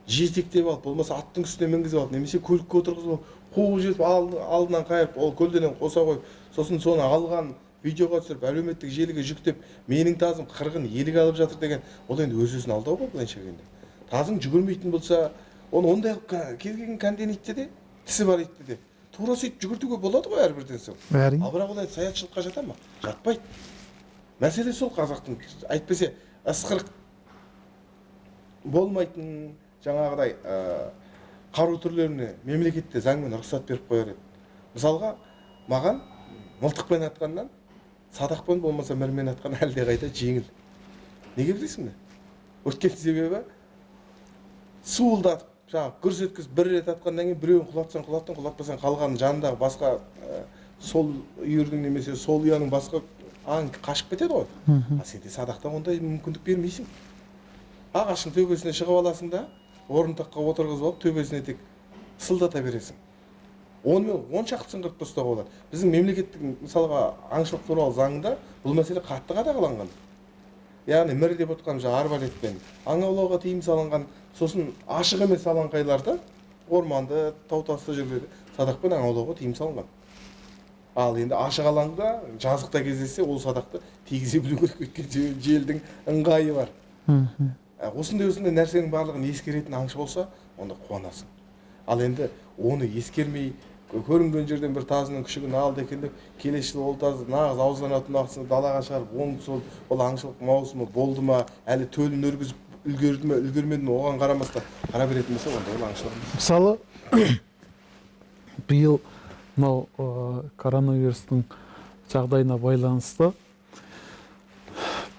жетектеп алып, болмаса аттың үстіне мінгізіп алып, немесе көлікке отырғызып алып, қуып жетіп алдынан қайырып, ол көлденең қоса қойып, сосын соны алған видеоға түсіріп, әлеуметтік желіге жүктеп, менің тазым қырғын елік алып жатыр деген, ол енді өз-өзін алдау ғой былайша келгенде. Тазың жүгірмейтін болса, оны ондай қылып кез келген кәнден итте де, тісі бар итте де тура сөйтіп жүгіртуге болады ғой әрбірден соң. Әрине. Ал бірақ ол енді саятшылыққа жата ма? Жатпайды. Мәселе сол қазақтың, әйтпесе ысқырық болмайтын жаңағыдай қару түрлеріне мемлекетте заңмен рұқсат беріп қояр еді. Мысалға, маған мылтықпен атқаннан садақпен болмаса мірмен атқан әлдеқайда жеңіл. Неге білесің бе? Өйткені себебі суылдатып, жаңағы гүрс еткізіп бір рет атқаннан кейін біреуін құлатсаң құлаттың, құлатпасаң қалғанын жанындағы басқа сол үйірдің немесе сол ұяның басқа аң қашып кетеді ғой. А сенде садақта ондай мүмкіндік бермейсің. Ағаштың төбесіне шығып аласың да, орынтаққа отырғызып алып, төбесіне тек сылдата бересің. Онымен он шақты сыңғырып тастауға болады. Біздің мемлекеттік, мысалға, аңшылық туралы заңында бұл мәселе қатты қадағаланған. Яғни мір деп отқан жаңа арбалетпен аң аулауға тыйым салынған, сосын ашық емес алаңқайларда, орманды, тау тасты жерлерде садақпен аң аулауға тыйым салынған. Ал енді ашық алаңда, жазықта кездессе, ол садақты тигізе білу керек, өйткені желдің ыңғайы бар. Осындай нәрсенің барлығын ескеретін аңшы болса, онда қуанасың. Ал енді оны ескермей, көрінген жерден бір тазының күшігін алды екен деп, келесі жылы ол тазы нағыз ауызданатын уақытысында далаға шығарып, оң сол, ол аңшылық маусымы болды ма, әлі төлін өргізіп үлгерді ме, үлгермеді ме, оған қарамастан қара беретін болса, онда ол аңшылық емес. Мысалы, биыл мынау коронавирустың жағдайына байланысты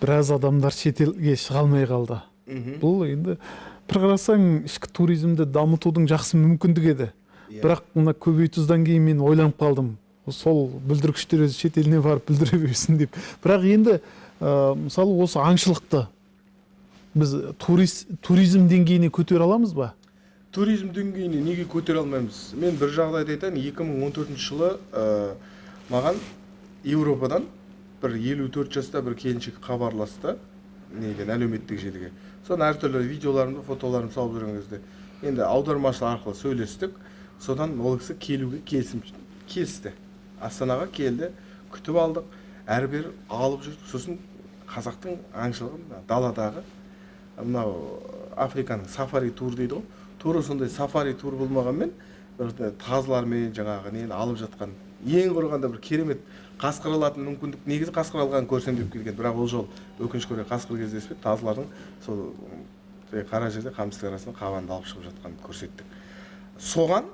біраз адамдар шетелге шыға алмай қалды. Бұл енді бір қарасаң ішкі туризмді дамытудың жақсы мүмкіндігі еді. Бірақ мына көбейтұздан кейін мен ойланып қалдым. Сол бүлдіргіштер өзі шетеліне барып бүлдіре берсін деп. Бірақ енді мысалы осы аңшылықты біз туризм деңгейіне көтере аламыз ба? Туризм деңгейіне неге көтере алмаймыз? Мен бір жағдайды айтайын. 2014 жылы маған Еуропадан бір 54 жаста бір келіншек хабарласты. Неден, әлеуметтік желіге. Соны әртүрлі видеоларымды, фотоларымды салып жүрген кезде енді аудармашы арқылы сөйлестік. Содан ол кісі келуге келісті. Астанаға келді, күтіп алдық, әрі бері алып жүрдік. Сосын қазақтың аңшылығын, мына даладағы мынау Африканың сафари тур дейді ғой, тура сондай сафари тур болмағанмен бір тазылармен жаңағы нені алып жатқан, ең құрығанда бір керемет қасқыр алатын мүмкіндік. Негізі қасқыр алғанын көрсем деп келген, бірақ ол жол өкінішке орай қасқыр кездеспеді. Тазылардың сол қара жерде қамыстың арасынан қабанды алып шығып жатқанын көрсеттік. Соған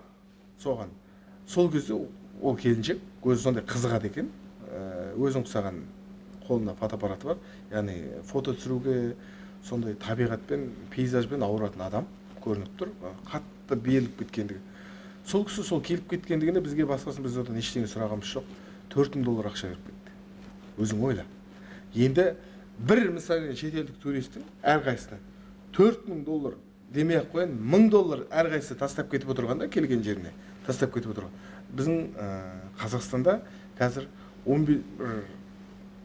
сол кезде ол келіншек өзі сондай қызығады екен, өзің құсаған қолында фотоаппараты бар, яғни фото түсіруге, сондай табиғатпен, пейзажбен ауыратын адам көрініп тұр, қатты беріліп кеткендігі. Сол кісі сол келіп кеткендігіне бізге басқасын, біз одан ештеңе сұрағанымыз жоқ, 4000 доллар ақша беріп кетті. Өзің ойла енді, бір мысалы шетелдік туристің әрқайсысына 4000 доллар демей ақ қояйын, 1000 доллар әрқайсысы тастап кетіп отырғанда, келген жеріне тастап кетіп отырған. Біздің Қазақстанда қазір 11 бір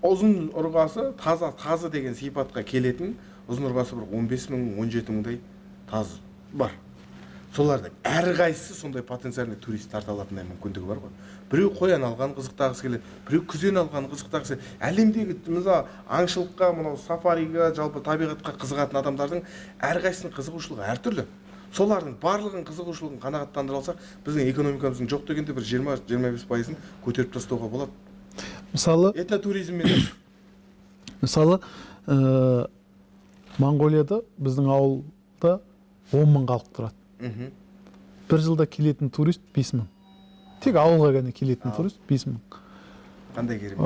ұзын ұрғасы таза тазы деген сипатқа келетін ұзын ұрғасы бір 15 000, 17 мыңдай тазы бар. Солардың әрқайсысы сондай потенциальный турист тарта алатындай мүмкіндігі бар ғой. Біреу қоян алған қызықтағысы келеді, біреу күзен алған қызықтағысы келеді. Әлемдегі мысалы аңшылыққа, мынау сафариге, жалпы табиғатқа қызығатын адамдардың әрқайсысының қызығушылығы әртүрлі. Солардың барлығын қызығушылығын қанағаттандыра алсақ, біздің экономикамыздың жоқ дегенде бір 20-25 пайызын көтеріп тастауға болады. Мысалы, этнотуризммен. Мысалы, Моңғолияда біздің ауылда 10 000 халық тұрады. Бір жылда келетін турист 5000, тек ауылға ғана келетін турист 5000. Қандай керемет!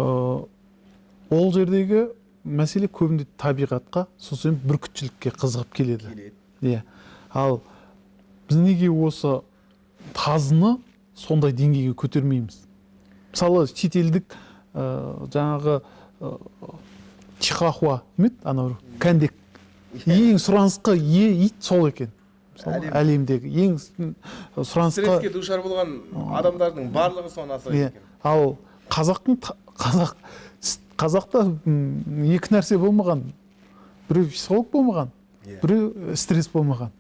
Ол жердегі мәселе көбінде табиғатқа, сосын бүркітшілікке қызығып келеді. Келеді. Иә, ал біз неге осы тазыны сондай деңгейге көтермейміз? Мысалы, шетелдік жаңағы чихуахуа неме еді, анау кәндек, ең сұранысқа ие ит сол екен мысалы. Әлем. Әлемдегі ең сұранысқа Стресске душар болған адамдардың барлығы соны асырайды екен. Ал қазақтың қазақ қазақта екі нәрсе болмаған: біреу психолог болмаған, біреу стресс болмаған.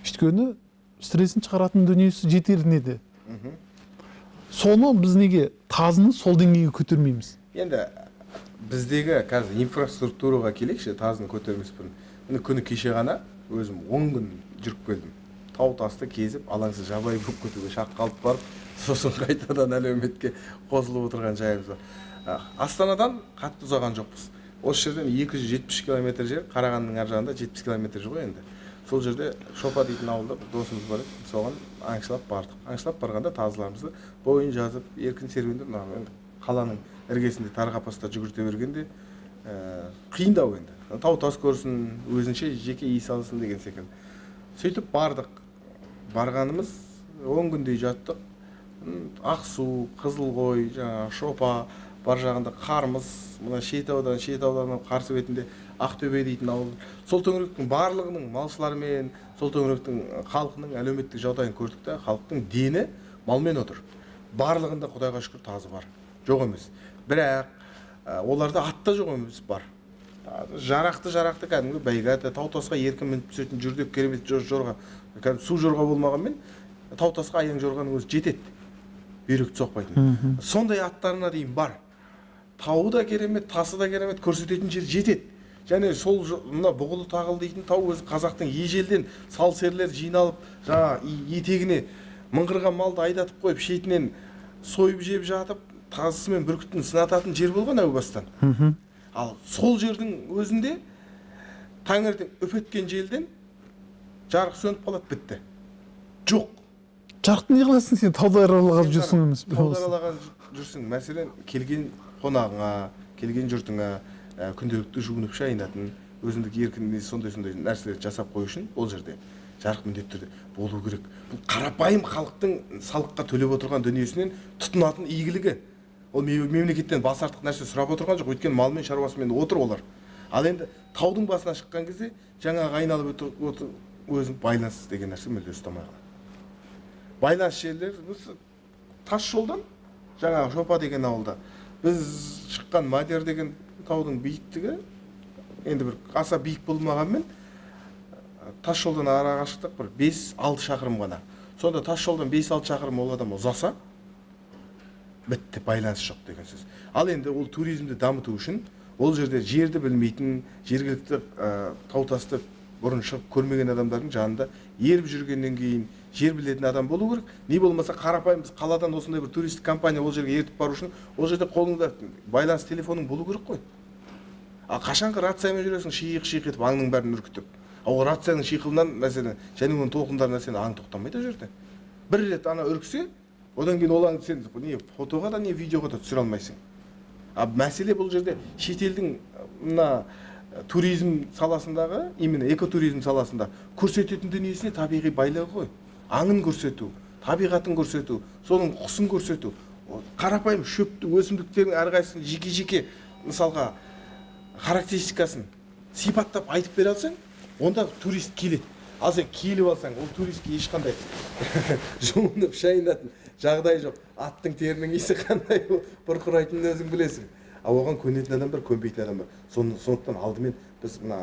Өйткені стрессін шығаратын дүниесі жетер еді. Соны біз неге тазыны сол деңгейге көтермейміз? Енді біздегі қазір инфраструктураға келейікші. Тазыны көтермес бұрын, міне, күні кеше ғана өзім 10 күн жүріп келдім, тау тасты кезіп, алаңсыз жабайы болып кетуге шақ қалып барып, сосын қайтадан әлеуметке қосылып отырған жайымыз бар. Астанадан қатты ұзаған жоқпыз, осы жерден 270 километр жер, Қарағандының ар жағында 70 километр жер ғой. Енді сол жерде Шопа дейтін ауылда бір досымыз бар еді, соған аңшылап бардық. Аңшылап барғанда тазыларымызды бойын жазып, еркін серуендеп, мына енді қаланың іргесінде тар қапаста жүгірте бергенде қиындау енді, тау тас көрсін, өзінше жеке иіс алсын деген секілді. Сөйтіп бардық, барғанымыз 10 күндей жаттық. Ақсу, Қызылқой, жаңағы Шопа бар жағында Қармыс, мына Шет аудан, Шет ауданының қарсы бетінде Ақтөбе дейтін ауыл. Сол төңіректің барлығының малшыларымен, сол төңіректің халқының әлеуметтік жағдайын көрдік та, халықтың дені малмен отыр. Барлығында, құдайға шүкір, тазы бар, жоқ емес, бірақ оларда ат та жоқ емес, бар. Жарақты, жарақты кәдімгі бәйге аты, тау тасқа еркін мініп түсетін жүрдек, керемет жорға, кәдімгі су жорға болмағанмен, тау тасқа аяң жорғаның өзі жетеді, бүйректі соқпайтын сондай аттарына дейін бар. Тауы да керемет, тасы да керемет, көрсететін жер жетеді. Және сол мына Бұғылы Тағыл дейтін тау өзі қазақтың ежелден сал серілер жиналып, жаңа етегіне мыңғырған малды айдатып қойып, шетінен сойып жеп жатып, тазысы мен бүркітін сынататын жер болған әу бастан. Ал сол жердің өзінде таңертең үп еткен желден жарық сөніп қалады, бітті, жоқ. Жарықты не қыласың сен, тауды аралаған Сен жүрсің емес пе? Тауды аралаған жүрсің. Мәселен, келген қонағыңа, келген жұртыңа күнделікті жуынып шайынатын өзіндік еркін сондай сондай нәрселерді жасап қою үшін ол жерде жарық міндетті түрде болу керек. Бұл қарапайым халықтың салыққа төлеп отырған дүниесінен тұтынатын игілігі. Ол мемлекеттен бас артық нәрсе сұрап отырған жоқ, өйткені малмен, шаруасымен отыр олар. Ал енді таудың басына шыққан кезде жаңағы айналып өтіп өзің байланыс деген нәрсе мүлде ұстамай қалады. Байланыс жерлер осы тас жолдан, жаңағы Шопа деген ауылда біз шыққан Мадияр деген таудың биіктігі Енді бір аса биік болмағанмен тас жолдан ара қашықтық бір 5-6 шақырым ғана. Сонда тас жолдан 5-6 шақырым ол адам ұзаса, бітті, байланыс жоқ деген сөз. Ал енді ол туризмді дамыту үшін ол жерде жерді білмейтін, жергілікті тау тасты бұрын шығып көрмеген адамдардың жанында еріп жүргеннен кейін жер білетін адам болу керек. Не болмаса қарапайым біз қаладан осындай бір туристік компания ол жерге ертіп бару үшін ол жерде қолыңда байланыс телефоның болу керек қой. Ал қашанғы рациямен жүресің, шиқ шиқ етіп аңның бәрін үркітіп. Ал ол рацияның шиқылынан, мәселен, және оның толқындарынан сен аң тоқтамайды ол жерде. Бір рет ана үрксе, одан кейін ол аңды сен не фотоға да, не видеоға да түсіре алмайсың. А мәселе бұл жерде шетелдің мына туризм саласындағы, именно экотуризм саласында көрсететін дүниесіне табиғи байлығы ғой. Аңын көрсету, табиғатын көрсету, соның құсын көрсету. Қарапайым шөпті, өсімдіктердің әрқайсысын жеке-жеке, мысалға, характеристикасын сипаттап айтып бере алсаң, онда турист келеді. Ал сен келіп алсаң, ол туристке ешқандай жуынып шайынатын жағдай жоқ. Аттың терінің иісі қандай бұрқырайтынын өзің білесің. Ал оған көнетін адам бар, көнбейтін адам бар. Сондықтан алдымен біз мына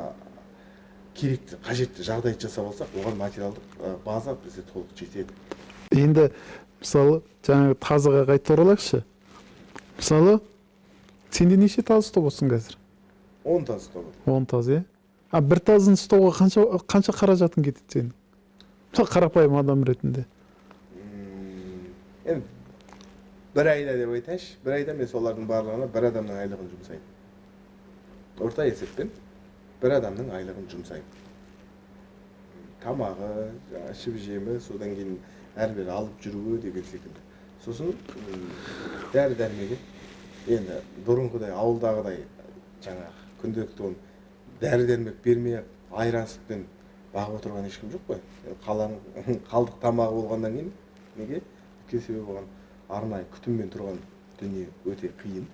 керекті, қажетті жағдайды жасап алсақ, оған материалдық база бізде толық жетеді. Енді мысалы жаңағы тазыға қайта оралайықшы. Мысалы, сенде неше тазы ұстап отырсың қазір? 10 тазы ұстап отырмын. 10 тазы, иә? А бір тазыны ұстауға қанша қаражатың кетеді сенің? Мысалы, қарапайым адам ретінде. Енді бір айда деп айтайыншы, бір айда мен солардың барлығына бір адамның айлығын жұмсаймын. Орта есеппен бір адамның айлығын жұмсаймын. Тамағы, жаңағы ішіп жемі, содан кейін әрі-бері алып жүруі деген секілді. Сосын дәрі дәрмегі, енді бұрынғыдай ауылдағыдай жаңағы күнделікті оны дәрі дәрмек бермей айран сүтпен бағып отырған ешкім жоқ қой. Қаланың қалдық тамағы болғаннан кейін неге? Өйткені себебі оған арнайы күтіммен тұрған дүние өте қиын.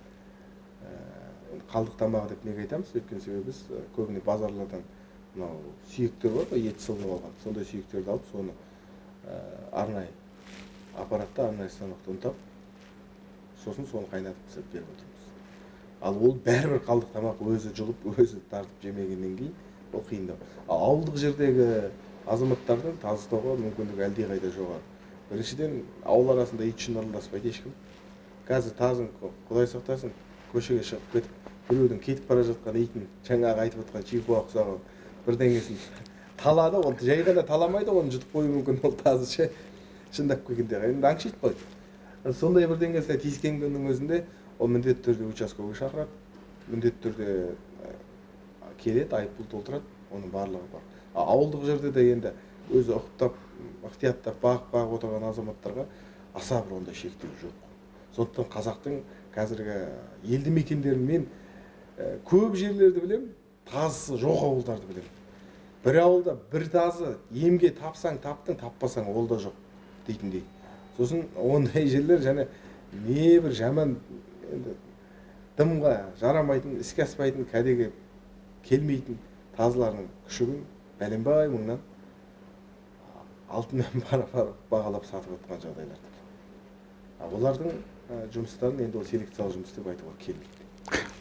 Қалдық тамағы деп неге айтамыз? Өйткені себебі біз көбіне базарлардан мынау сүйектер бар ғой, ет сылынып алған, сондай сүйектерді алып, соны арнайы аппаратта, арнайы станокта ұнтап, сосын соны қайнатып пісіріп беріп отырмыз. Ал ол бәрібір қалдық тамақ, өзі жұлып, өзі тартып жемегеннен кейін ол қиындау. Ал ауылдық жердегі азаматтардың тазы ұстауға мүмкіндігі әлдеқайда жоғары. Біріншіден, ауыл арасында ит үшін араласпайды ешкім. Қазір тазың, құдай сақтасын, көшеге шығып кетіп, біреудің кетіп бара жатқан итін, жаңағы айтып отқан чихуа ұқсаған бірдеңесін талады, ол жай ғана таламайды, оны жұтып қоюы мүмкін ол тазы ше, шындап келгенде енді аңшиды ғой. Сондай бірдеңесіне тиіскен күннің өзінде ол міндетті түрде участковый шақырады, міндетті түрде келеді, айыппұл толтырады, оның барлығы бар. Ауылдық жерде де енді өзі ұқыптап, ықтияттап бағып отырған азаматтарға аса бір ондай шектеу жоқ. Сондықтан қазақтың қазіргі елді мекендерімен көп жерлерді білемін, тазысы жоқ ауылдарды білемін. Бір ауылда бір тазы емге тапсаң таптың, таппасаң ол да жоқ дейтіндей. Сосын ондай жерлер және не бір жаман енді дымға жарамайтын, іске аспайтын, кәдеге келмейтін тазылардың күшігін бәленбай мыңнан алтынмен барабар бағалап сатып отқан жағдайлар бар. Олардың жұмыстарын енді ол селекциялық жұмыс деп айтуға келмейді.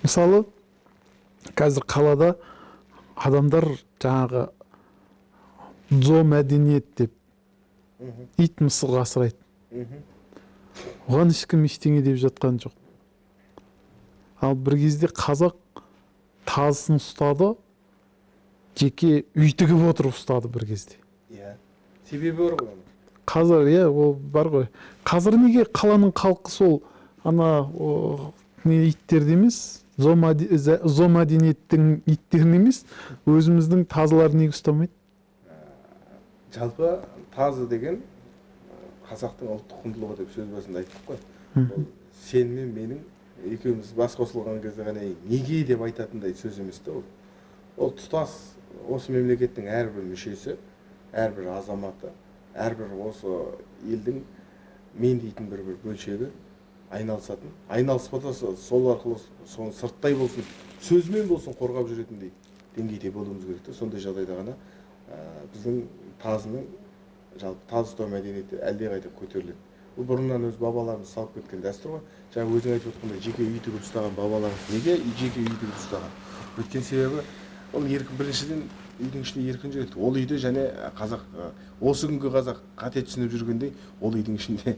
Мысалы, қазір қалада адамдар жаңағы зоомәдениет деп ит мысық асырайды. Оған ешкім ештеңе деп жатқан жоқ. Ал бір кезде қазақ тазысын ұстады, жеке үй тігіп отырып ұстады бір кезде. Иә, себебі бар ғой оның. Қазір, иә, ол бар ғой. Қазір неге қаланың халқы сол ана не иттерді емес, зоомәдениеттің иттерін емес, өзіміздің тазыларын неге ұстамайды? Жалпы тазы деген қазақтың ұлттық құндылығы деп сөз басында айттық қой. Ол сен мен менің екеуміз бас қосылған кезде ғана неге деп айтатындай сөз емес те ол. Ол тұтас осы мемлекеттің әрбір мүшесі, әрбір азаматы, әрбір осы елдің мен дейтін бір бөлшегі айналысатын, айналыспаса сол арқылы соны сырттай болсын, сөзбен болсын қорғап жүретіндей деңгейде болуымыз керек те. Сондай жағдайда ғана біздің тазының жалпы тазы ұстау мәдениеті әлдеқайда көтеріледі. Бұл бұрыннан өз бабаларымыз салып кеткен дәстүр ғой. Жаңа өзің айтып отқандай, жеке үй тігіп ұстаған бабаларымыз неге жеке үй тігіп ұстаған? Өйткені себебі Ол еркін, біріншіден үйдің ішінде еркін жүреді. Ол үйде және қазақ, осы күнгі қазақ қате түсініп жүргендей, ол үйдің ішінде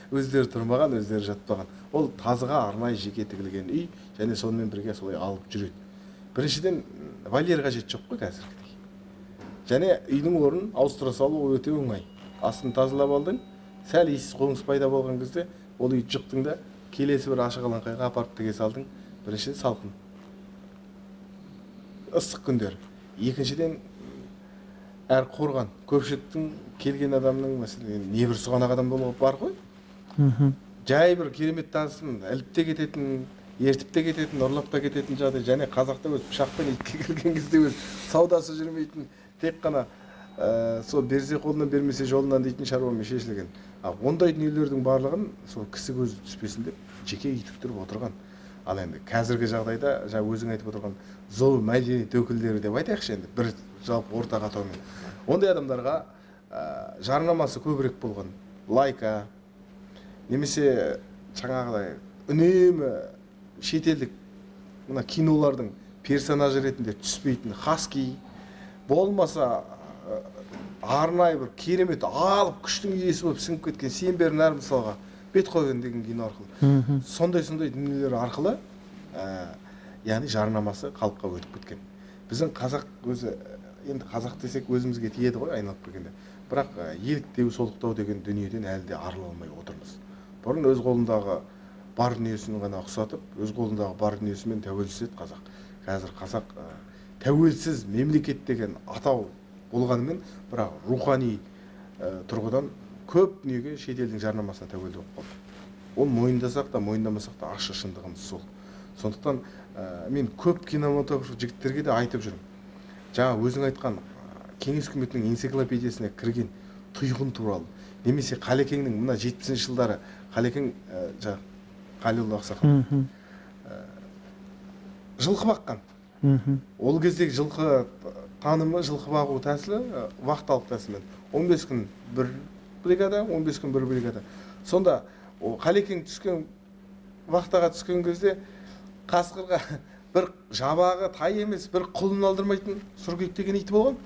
өздері тұрмаған, өздері жатпаған. Ол тазыға арнайы жеке тігілген үй және сонымен бірге солай алып жүреді. Біріншіден, вольер қажет жоқ қой қазіргідей. Және үйдің орнын ауыстыра салу өте оңай. Астын тазалап алдың, сәл иіс қоңыс пайда болған кезде ол үйді жықтың да келесі бір ашық алаңқайға апарып тіге салдың. Біріншіден, салқын, ыстық күндер. Екіншіден, әр қорған көпшіліктің, келген адамның, мәселен, небір сұғанақ адам болуға бар ғой. Жай бір керемет тазысын іліп те кететін, ертіп те кететін, ұрлап та кететін жағдай. Және қазақта өз пышақпен итке кірген кезде өз саудасы жүрмейтін, тек қана сол берсе қолынан, бермесе жолынан дейтін шаруамен шешілген. А ондай дүниелердің барлығын сол кісі көзі түспесін деп жеке үй тіктіріп отырған. Ал енді қазіргі жағдайда жаңа өзің айтып отырған зоомәдениет өкілдері деп айтайықшы, енді бір жалпы ортақ атаумен, ондай адамдарға жарнамасы көбірек болған Лайка немесе жаңағыдай үнемі шетелдік мына кинолардың персонажы ретінде түспейтін хаски болмаса, арнайы бір керемет алып күштің иесі болып сіңіп кеткен Сен Бернар, мысалға, Бетховен деген кино арқылы, сондай сондай дүниелер арқылы, яғни жарнамасы халыққа өтіп кеткен. Біздің қазақ өзі, енді қазақ десек өзімізге тиеді ғой айналып келгенде, бірақ еліктеу, солықтау деген дүниеден әлі де арыла алмай отырмыз. Бұрын өз қолындағы бар дүниесін ғана ұқсатып, өз қолындағы бар дүниесімен тәуелсіз еді қазақ. Қазір қазақ тәуелсіз мемлекет деген атау болғанымен, бірақ рухани тұрғыдан көп дүниеге шетелдің жарнамасына тәуелді болып қалды. Ол мойындасақ та, мойындамасақ та, ащы шындығымыз сол. Сондықтан мен көп кинематограф жігіттерге де айтып жүрмін, жаңа өзің айтқан кеңес үкіметінің энциклопедиясына кірген Тұйғын туралы немесе Қалекеңнің мына 70-жылдары Қалекең, жаңағы Қалиолла ақсақал жылқы баққан. Ол кездегі жылқы танымы, жылқы бағу тәсілі вахталық тәсілмен: 15 күн бір бригада, 15 күн бір бригада. Сонда о Қалекең түскен вахтаға түскен кезде қасқырға бір жабағы тай емес, бір құлын алдырмайтын Сұркек деген иті болған.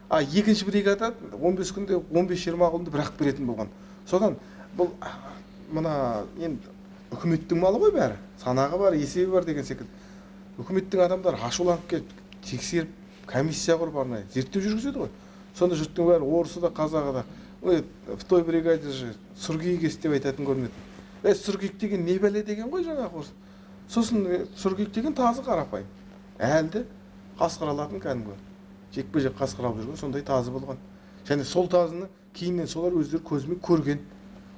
А екінші бригада 15 күнде 15-20 құлынды бір ақ беретін болған. Содан бұл мына енді үкіметтің малы ғой, бәрі санағы бар, есебі бар деген секілді. Үкіметтің адамдары ашуланып келіп, тексеріп, комиссия құрып, арнайы зерттеу жүргізеді ғой. Сонда жұрттың бәрі, орысы да, қазағы да: «Ой, в той бригаде же Сұркек есть», — деп айтатын көрінеді. Е, Сұркек деген не бәле деген ғой жаңағы орыс. Сосын Сұркек деген тазы, қарапайым әлді қасқыр алатын, кәдімгі жекпе жек қасқыр алып жүрген сондай тазы болған. Және сол тазыны кейіннен солар өздері көзімен көрген: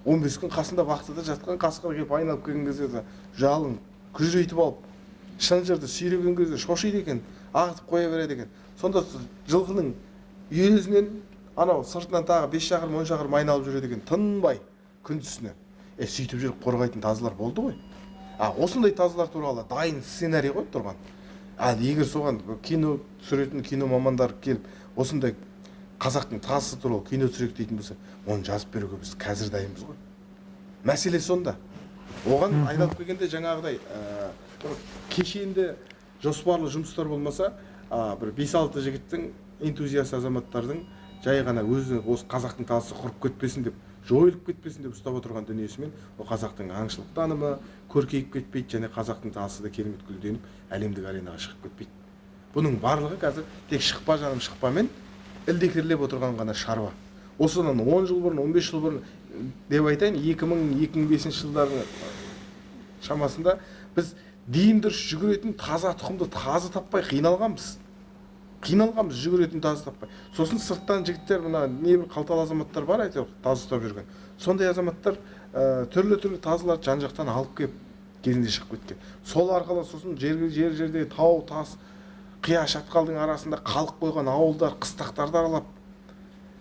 15 күн қасында вахтада жатқан қасқыр келіп айналып келген кезде де жалын күжірейтіп алып, шынжырды сүйреген кезде шошиды екен, ағытып қоя береді екен. Сонда жылқының өзінен анау сыртынан тағы 5 шақырым, 10 шақырым айналып жүреді екен тынбай күндізіне. Е, сөйтіп жүріп қорғайтын тазылар болды ғой. А осындай тазылар туралы дайын сценарий ғой тұрған. Ал егер соған кино түсіретін кино мамандары келіп, осындай қазақтың тазысы туралы кино түсірейік дейтін болса, оны жазып беруге біз қазір дайынбыз ғой. Мәселе сонда. Оған айналып келгенде жаңағыдай бір кешенді жоспарлы жұмыстар болмаса, бір бес алты жігіттің, энтузиаст азаматтардың жай ғана өзі осы қазақтың тазысы құрып кетпесін деп, жойылып кетпесін деп ұстап отырған дүниесімен ол қазақтың аңшылық танымы көркейіп кетпейді және қазақтың тазысы да керемет гүлденіп, әлемдік аренаға шығып кетпейді. Бұның барлығы қазір тек «шықпа, жаным, шықпамен» ілдекерлеп отырған ғана шаруа. Осыдан 10 жыл бұрын, 15 жыл бұрын деп айтайын, 2000-2005 жылдардың шамасында біз дені дұрыс жүгіретін таза тұқымды тазы таппай қиналғанбыз. Қиналғанбыз жүгіретін тазы таппай. Сосын сырттан жігіттер, мына небір қалталы азаматтар бар әйтеуір тазы ұстап жүрген, сондай азаматтар түрлі түрлі тазыларды жан жақтан алып келіп, кезінде шығып кеткен. Сол арқылы сосын жер жер жерде тау тас, қия шатқалдың арасында қалып қойған ауылдар, қыстақтарды аралап,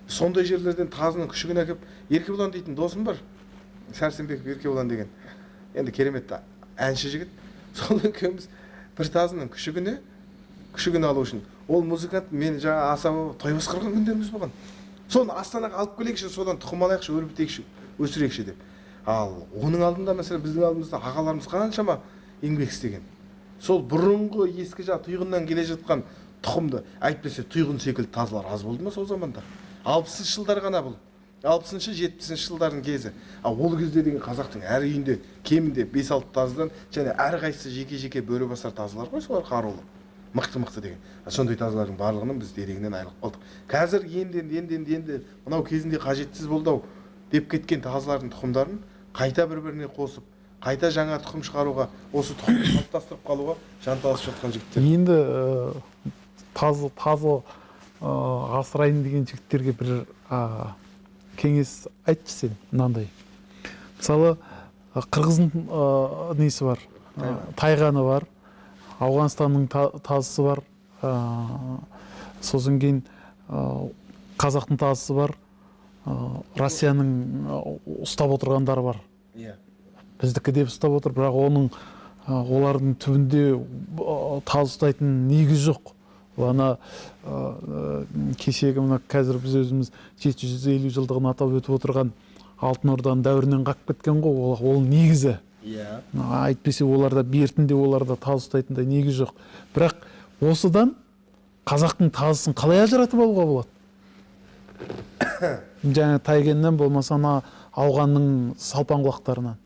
сондай жерлерден тазының күшігін әкеліп. Еркебұлан дейтін досым бар, Сәрсенбеков Еркебұлан деген, енді керемет әнші жігіт. Сол екеуміз бір тазының күшігін алу үшін, ол музыкант, мен жаңа асаба, той басқарған күндеріміз болған. Соны Астанаға алып келейікші, содан тұқым алайықшы, өрбітейікші, өсірейікші деп. Ал оның алдында, мәселен, біздің алдымызда ағаларымыз қаншама еңбек істеген. Сол бұрынғы ескі жаңағы Тұйғыннан келе жатқан Тұқымды әйтпесе тұйғын секілді тазылар аз болды ма сол заманда? 60-шы жылдар ғана бұл. 60-шы, 70-ші жылдардың кезі. Ал ол кезде деген қазақтың әр үйінде кемінде 5-6 тазыдан және әрқайсысы жеке-жеке бөрі басар тазылар ғой, солар қарулы. Мықты-мықты деген. Сондай тазылардың барлығынан біз дерегінен айырылып қалдық. Қазір енді мынау кезінде қажетсіз болды-ау деп кеткен тазылардың тұқымдарын қайта бір-біріне қосып, қайта жаңа тұқым шығаруға, осы тұқымды қалыптастырып қалуға жанталасып жатқан жігіттер. Енді тазы асырайын деген жігіттерге бір кеңес айтшы сен мынандай. Мысалы, қырғыздың несі бар, тайғаны бар, Ауғанстанның тазысы бар, сосын кейін қазақтың тазысы бар, Россияның ұстап отырғандары бар. Біздікі деп ұстап отыр, бірақ олардың түбінде тазы ұстайтын негіз жоқ. Ана кешегі мына қазір біз өзіміз 750 жылдығын атап өтіп отырған Алтын Орданың дәуірінен қалып кеткен ғой, ол негізі. Әйтпесе оларда бертінде оларда тазы ұстайтындай негіз жоқ. Бірақ осыдан қазақтың тазысын қалай ажыратып алуға болады? Жаңа Тайгеннен болмаса ана Ауғанның салпаң құлақтарынан.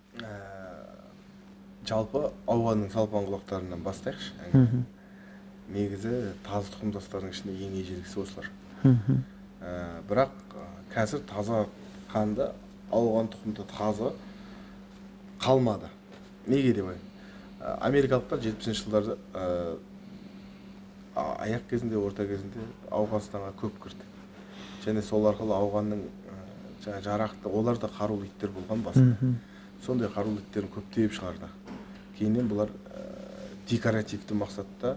Жалпы Ауғанның салпаң құлақтарынан бастайықшы. Негізі тазы тұқымдастардың ішінде ең ежелгісі осылар. Бірақ қазір таза қанды ауған тұқымды тазы қалмады. Неге деп айтайын? Америкалықтар 70-ші жылдарда аяқ кезінде, орта кезінде Ауғанстанға көп кірді. Және сол арқылы Ауғанның жаңа жарақты, олар да қарулы иттер болған басында. Сондай қарулы иттерін көптеп шығарды. Кейіннен бұлар декоративті мақсатта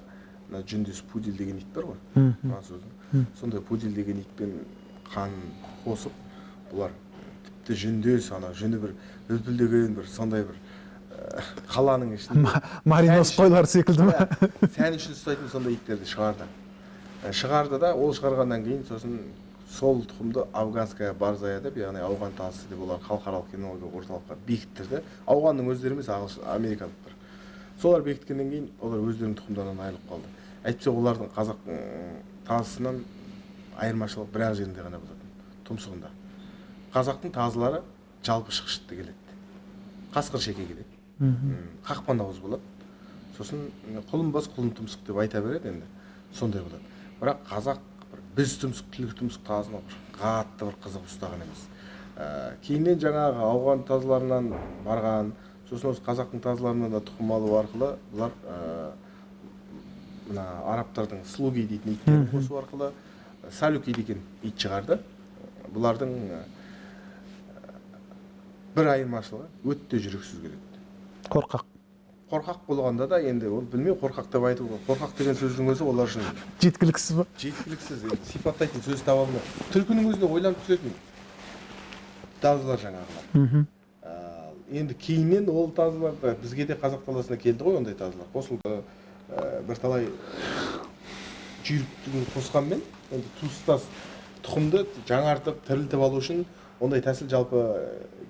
мына жүндес пудель деген ит бар ғой, француздың. Сондай пудель деген итпен қан қосып, бұлар тіпті жүндес, ана жүні бір үлпілдеген бір сондай бір қаланың ішінде Маринос қойлар секілді ме? Сән үшін ұстайтын сондай иттерді шығарды. Шығарды да, ол шығарғаннан кейін сосын сол тұқымды афганская борзая деп, яғни ауған тазысы деп олар халықаралық кинология орталыққа бекіттірді. Ауғанның өздері емес, ағылшын, америкалықтар. Солар бекіткеннен кейін олар өздерінің тұқымдарынан айырылып қалды. Әйтпесе олардың қазақ тазысынан айырмашылық бір-ақ жерінде ғана болатын, тұмсығында. Қазақтың тазылары жалпы шықшытты келеді. Қасқыр шеке келеді. Қақпан ауыз болады. Сосын құлынбас, құлын тұмсық деп айта береді енді. Сондай болады. Бірақ қазақ бір біз тұмсық, түлкі тұмсық тазыны бір қатты бір қызығып ұстаған емес. Кейіннен жаңағы ауған тазыларынан барған, сосын осы қазақтың тазыларынан да тұқым алу арқылы бұлар мына арабтардың слуги дейтін иттерін қосу арқылы салюки деген ит шығарды. Бұлардың бір айырмашылығы өте жүрексіз келеді. Қорқақ. Қорқақ болғанда да енді ол білмей қорқақ деп айтуға, қорқақ деген сөздің өзі олар үшін жеткіліксіз ба? Жеткіліксіз, енді сипаттайтын сөз таба алмай. Түлкінің өзіне ойланып түсетін тазылар жаңағылар. Енді кейіннен ол тазылар да бізге де қазақ даласына келді ғой, ондай тазылар қосылды. Бірталай жүйріктігін қосқанмен енді туыстас тұқымды жаңартып тірілтіп алу үшін ондай тәсіл жалпы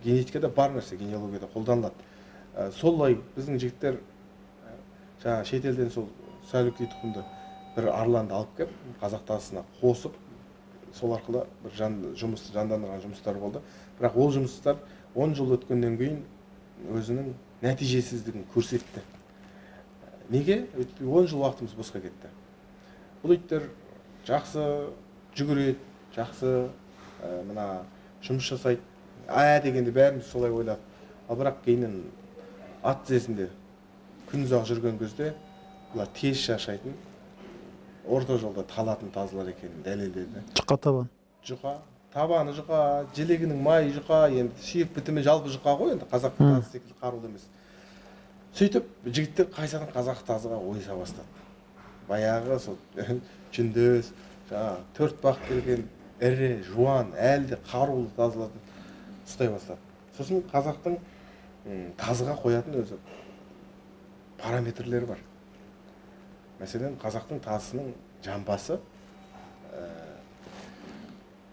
генетикада бар нәрсе, генеалогияда қолданылады. Солай біздің жігіттер жаңа шетелден сол сәлюки тұқымды бір арланды алып келіп қазақ тазысына қосып, сол арқылы бір жұмыс жандандырған жұмыстар болды. Бірақ ол жұмыстар 10 жыл өткеннен кейін өзінің нәтижесіздігін көрсетті. Неге? Өйткені 10 жыл уақытымыз босқа кетті. Бұл иттер жақсы жүгіреді, жақсы мына жұмыс жасайды. Дегенде бәріміз солай ойладық. Ал бірақ кейіннен ат тізесінде күн ұзақ жүрген кезде бұлар тез шаршайтын, орта жолда талатын тазылар екенін дәлелдеді. Жұқа табан. Жұқа, табаны жұқа, желегінің майы жұқа, енді сүйек бітімі жалпы жұқа ғой, енді қазақтың тазы секілді қарулы емес. Сөйтіп жігіттер қайтадан қазақ тазыға ойыса бастады. Баяғы сол жүндес, жаңағы төрт бақ келген ірі, жуан, әлді қарулы тазыларды ұстай бастады. Сосын қазақтың тазыға қоятын өзі параметрлері бар. Мәселен, қазақтың тазысының жамбасы,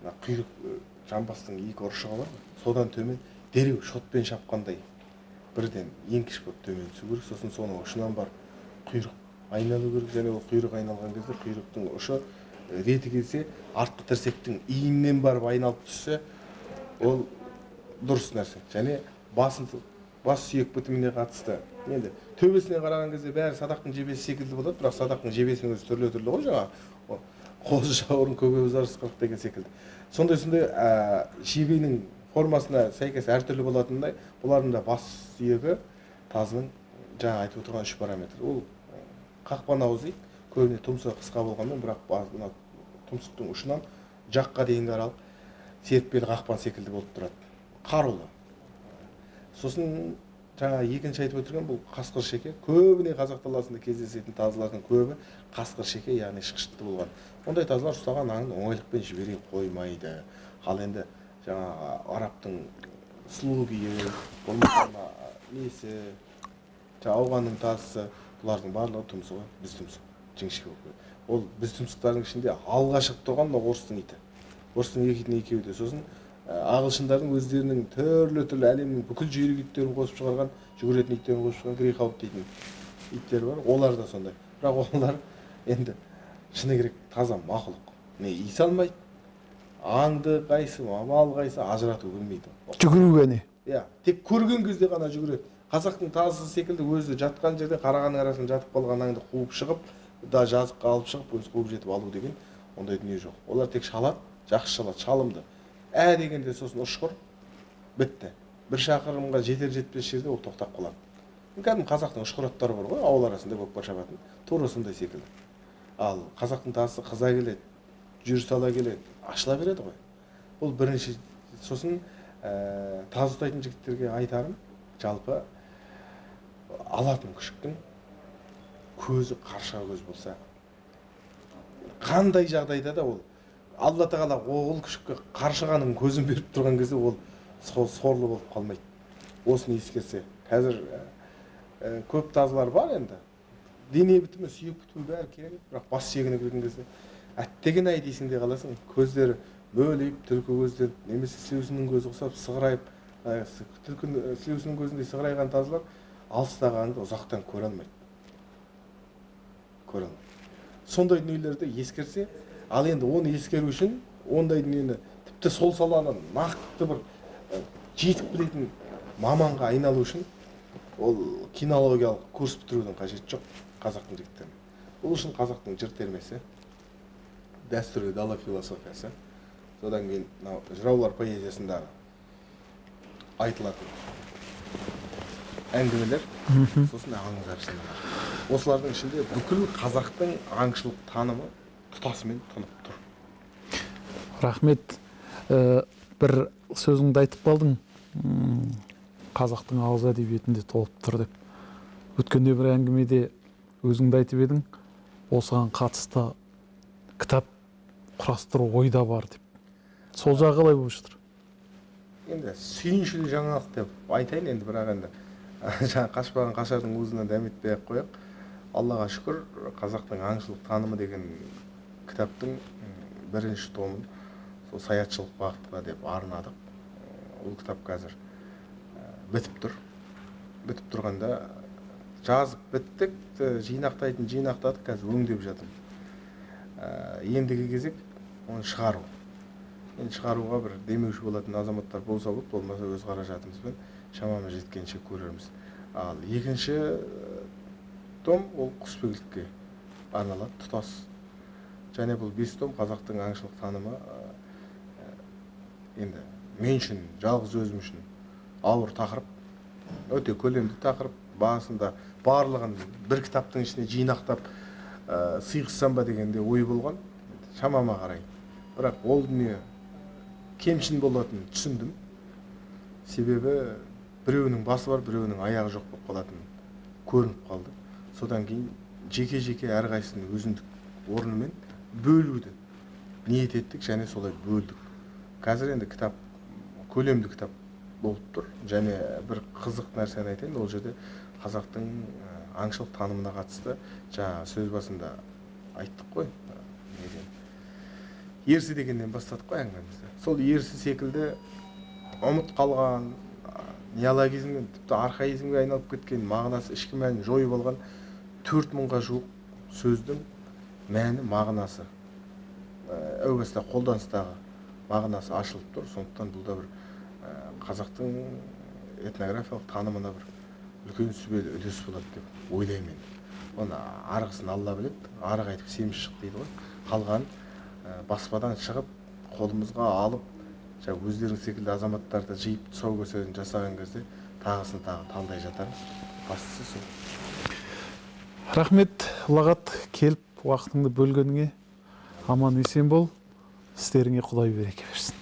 мына құйрық, жамбастың екі ұршығы бар ғой, содан төмен дереу шотпен шапқандай бірден еңкіш болып төмен түсу керек. Сосын соның ұшынан барып құйрық Айналу керек, және ол құйрық айналған кезде құйрықтың ұшы реті келсе, артқы тірсектің иінінен барып айналып түссе, ол дұрыс нәрсе. Және бас сүйек бітіміне қатысты. Енді төбесіне қараған кезде бәрі садақтың жебесі секілді болады, бірақ садақтың жебесінің өзі түрлі-түрлі ғой, жаңағы қозы жауырын, көк арыс қырық деген секілді. Сондай-сондай жебенің формасына сәйкес әртүрлі болатындай, бұлардың да бас сүйегі тазының жаңа айтып отырған 3 параметр. Ол қақпан ауыз дейді, көбіне тұмсығы қысқа болғанмен, бірақ мына тұмсықтың ұшынан жаққа дейінгі аралық серіппелі қақпан секілді болып тұрады. Қарулы. Сосын жаңа екінші айтып отырған бұл қасқыр шеке. Көбіне қазақ даласында кездесетін тазылардың көбі қасқыр шеке, яғни шықшытты болған. Ондай тазылар ұстаған аңын оңайлықпен жібере қоймайды. Ал енді жаңағы арабтың сұлу күйі, болмаса мына несі, жаңа ауғанның тазысы, бұлардың барлығы тұмсығы біз тұмсық, жіңішке болып келеді. Ол біз тұмсықтардың ішінде алға шығып тұрған мына орыстың иті. Орыстың екі итінің екеуі де. Сосын ағылшындардың өздерінің түрлі-түрлі әлемнің бүкіл жүйрік иттерін қосып шығарған, жүгіретін иттерін қосып шығарған грейхаунд дейтін иттер бар. Олар да сондай. Бірақ олар енді шыны керек таза мақұлық. Не иіс алмайды, аңды қайсы, мал қайсы ажырату білмейді. Жүгіруге не? Иә, тек көрген кезде ғана жүгіреді. Қазақтың тазысы секілді өзі жатқан жерде қарағанның арасында жатып қалған аңды қуып шығып, да жазыққа алып шығып, өзі қуып жетіп алу деген ондай дүние жоқ. Олар тек шалады, жақсы шалады, шалымды. Ә дегенде сосын ұшқыр, бітті. Бір шақырымға жетер жетпес жерде ол тоқтап қалады. Кәдімгі қазақтың ұшқыр аттары бар ғой, ауыл арасында көкпар шабатын. Тура сондай секілді. Ал қазақтың тазысы қыза келеді, жүр сала келеді, ашыла береді ғой. Бұл бірінші. Сосын тазы ұстайтын жігіттерге айтарым, жалпы алатын күшіктің көзі қаршыға көз болса, қандай жағдайда да ол Алла тағала ол күшікке қаршығаның көзін беріп тұрған кезде ол сорлы болып қалмайды. Осыны ескерсе, қазір көп тазылар бар енді. Дене бітімі, сүйек бітімі бәрі керемет, бірақ бас сүйегіне келген кезде әттеген ай дейсің де қаласың. Көздері мөлиіп, түлкі көзденіп, немесе сілеусіннің көзі ұқсап сығырайып, түлкі сілеусіннің көзіндей сығырайған тазылар алыстағы аңды ұзақтан көре алмайды. Көре алмайды. Сондай дүниелерді ескерсе, ал енді оны ескеру үшін ондай дүниені тіпті сол саланы нақты бір жетік білетін маманға айналу үшін ол кинологиялық курс бітірудің қажеті жоқ қазақтың жігіттеріне. Ол үшін қазақтың жыр термесі, дәстүрлі дала философиясы, содан кейін мынау жыраулар поэзиясындағы айтылатын әңгімелер, сосын аңыз әфсаналар. Осылардың ішінде бүкіл қазақтың аңшылық танымы тұтасымен тұнып тұр. Рахмет. Бір сөзіңді айтып қалдың. Қазақтың ауыз әдебиетінде толып тұр деп. Өткенде бір әңгімеде өзіңді айтып едің, осыған қатысты кітап құрастыру ойда бар деп. Сол жағы қалай болып жатыр? Енді сүйіншілі жаңалық деп айтайын енді, бірақ енді жаңа қашпаған қашардың уызынан дәметпей ақ қояйық. Аллаға шүкір, қазақтың аңшылық танымы деген кітаптың бірінші томын сол саятшылық бағытқа деп арнадық. Ол кітап қазір бітіп тұр. Бітіп тұрғанда жазып біттік, жинақтайтын жинақтадық, қазір өңдеп жатырмыз. Ендігі кезек оны шығару. Енді шығаруға бір демеуші болатын азаматтар болса болды, болмаса өз қаражатымызбен шамамыз жеткенше көрерміз. Ал екінші том ол құсбегілікке арналады тұтас. Және бұл 5 том қазақтың аңшылық танымы, енді мен үшін, жалғыз өзім үшін ауыр тақырып, өте көлемді тақырып. Басында барлығын бір кітаптың ішіне жинақтап, сыйғызсам ба дегенде ой болған шамама қарай. Бірақ ол дүние кемшін болатынын түсіндім. Себебі біреуінің басы бар, біреуінің аяғы жоқ болып қалатын көрініп қалды. Содан кейін жеке-жеке әрқайсысын өзіндік орнымен бөлуді ниет еттік және солай бөлдік. Қазір енді кітап көлемді кітап болып тұр. Және бір қызық нәрсені айтайын, ол жерде қазақтың аңшылық танымына қатысты жаңа сөз басында айттық қой, неден ерсі дегеннен бастадық қой әңгімемізді. Сол ерсі секілді ұмыт қалған, неологизмнен тіпті архаизмге айналып кеткен, мағынасы ішкі мәнін жойып алған 4000-ға жуық Сөздің мәні, мағынасы, әу баста қолданыстағы мағынасы ашылып тұр. Сондықтан бұл да бір қазақтың этнографиялық танымына бір үлкен сүбелі үлес болады деп ойлаймын енді. Оны арғысын Алла біледі, ары қайтып семіз шық дейді ғой. Қалған баспадан шығып, қолымызға алып, жаңа өздерің секілді азаматтарды жиып, тұсаукесерін жасаған кезде тағысын тағы талдай жатармыз. Бастысы сол. Рахмет, Ұлағат, келіп уақытыңды бөлгеніңе. Аман есен бол, істеріңе Құдай береке берсін.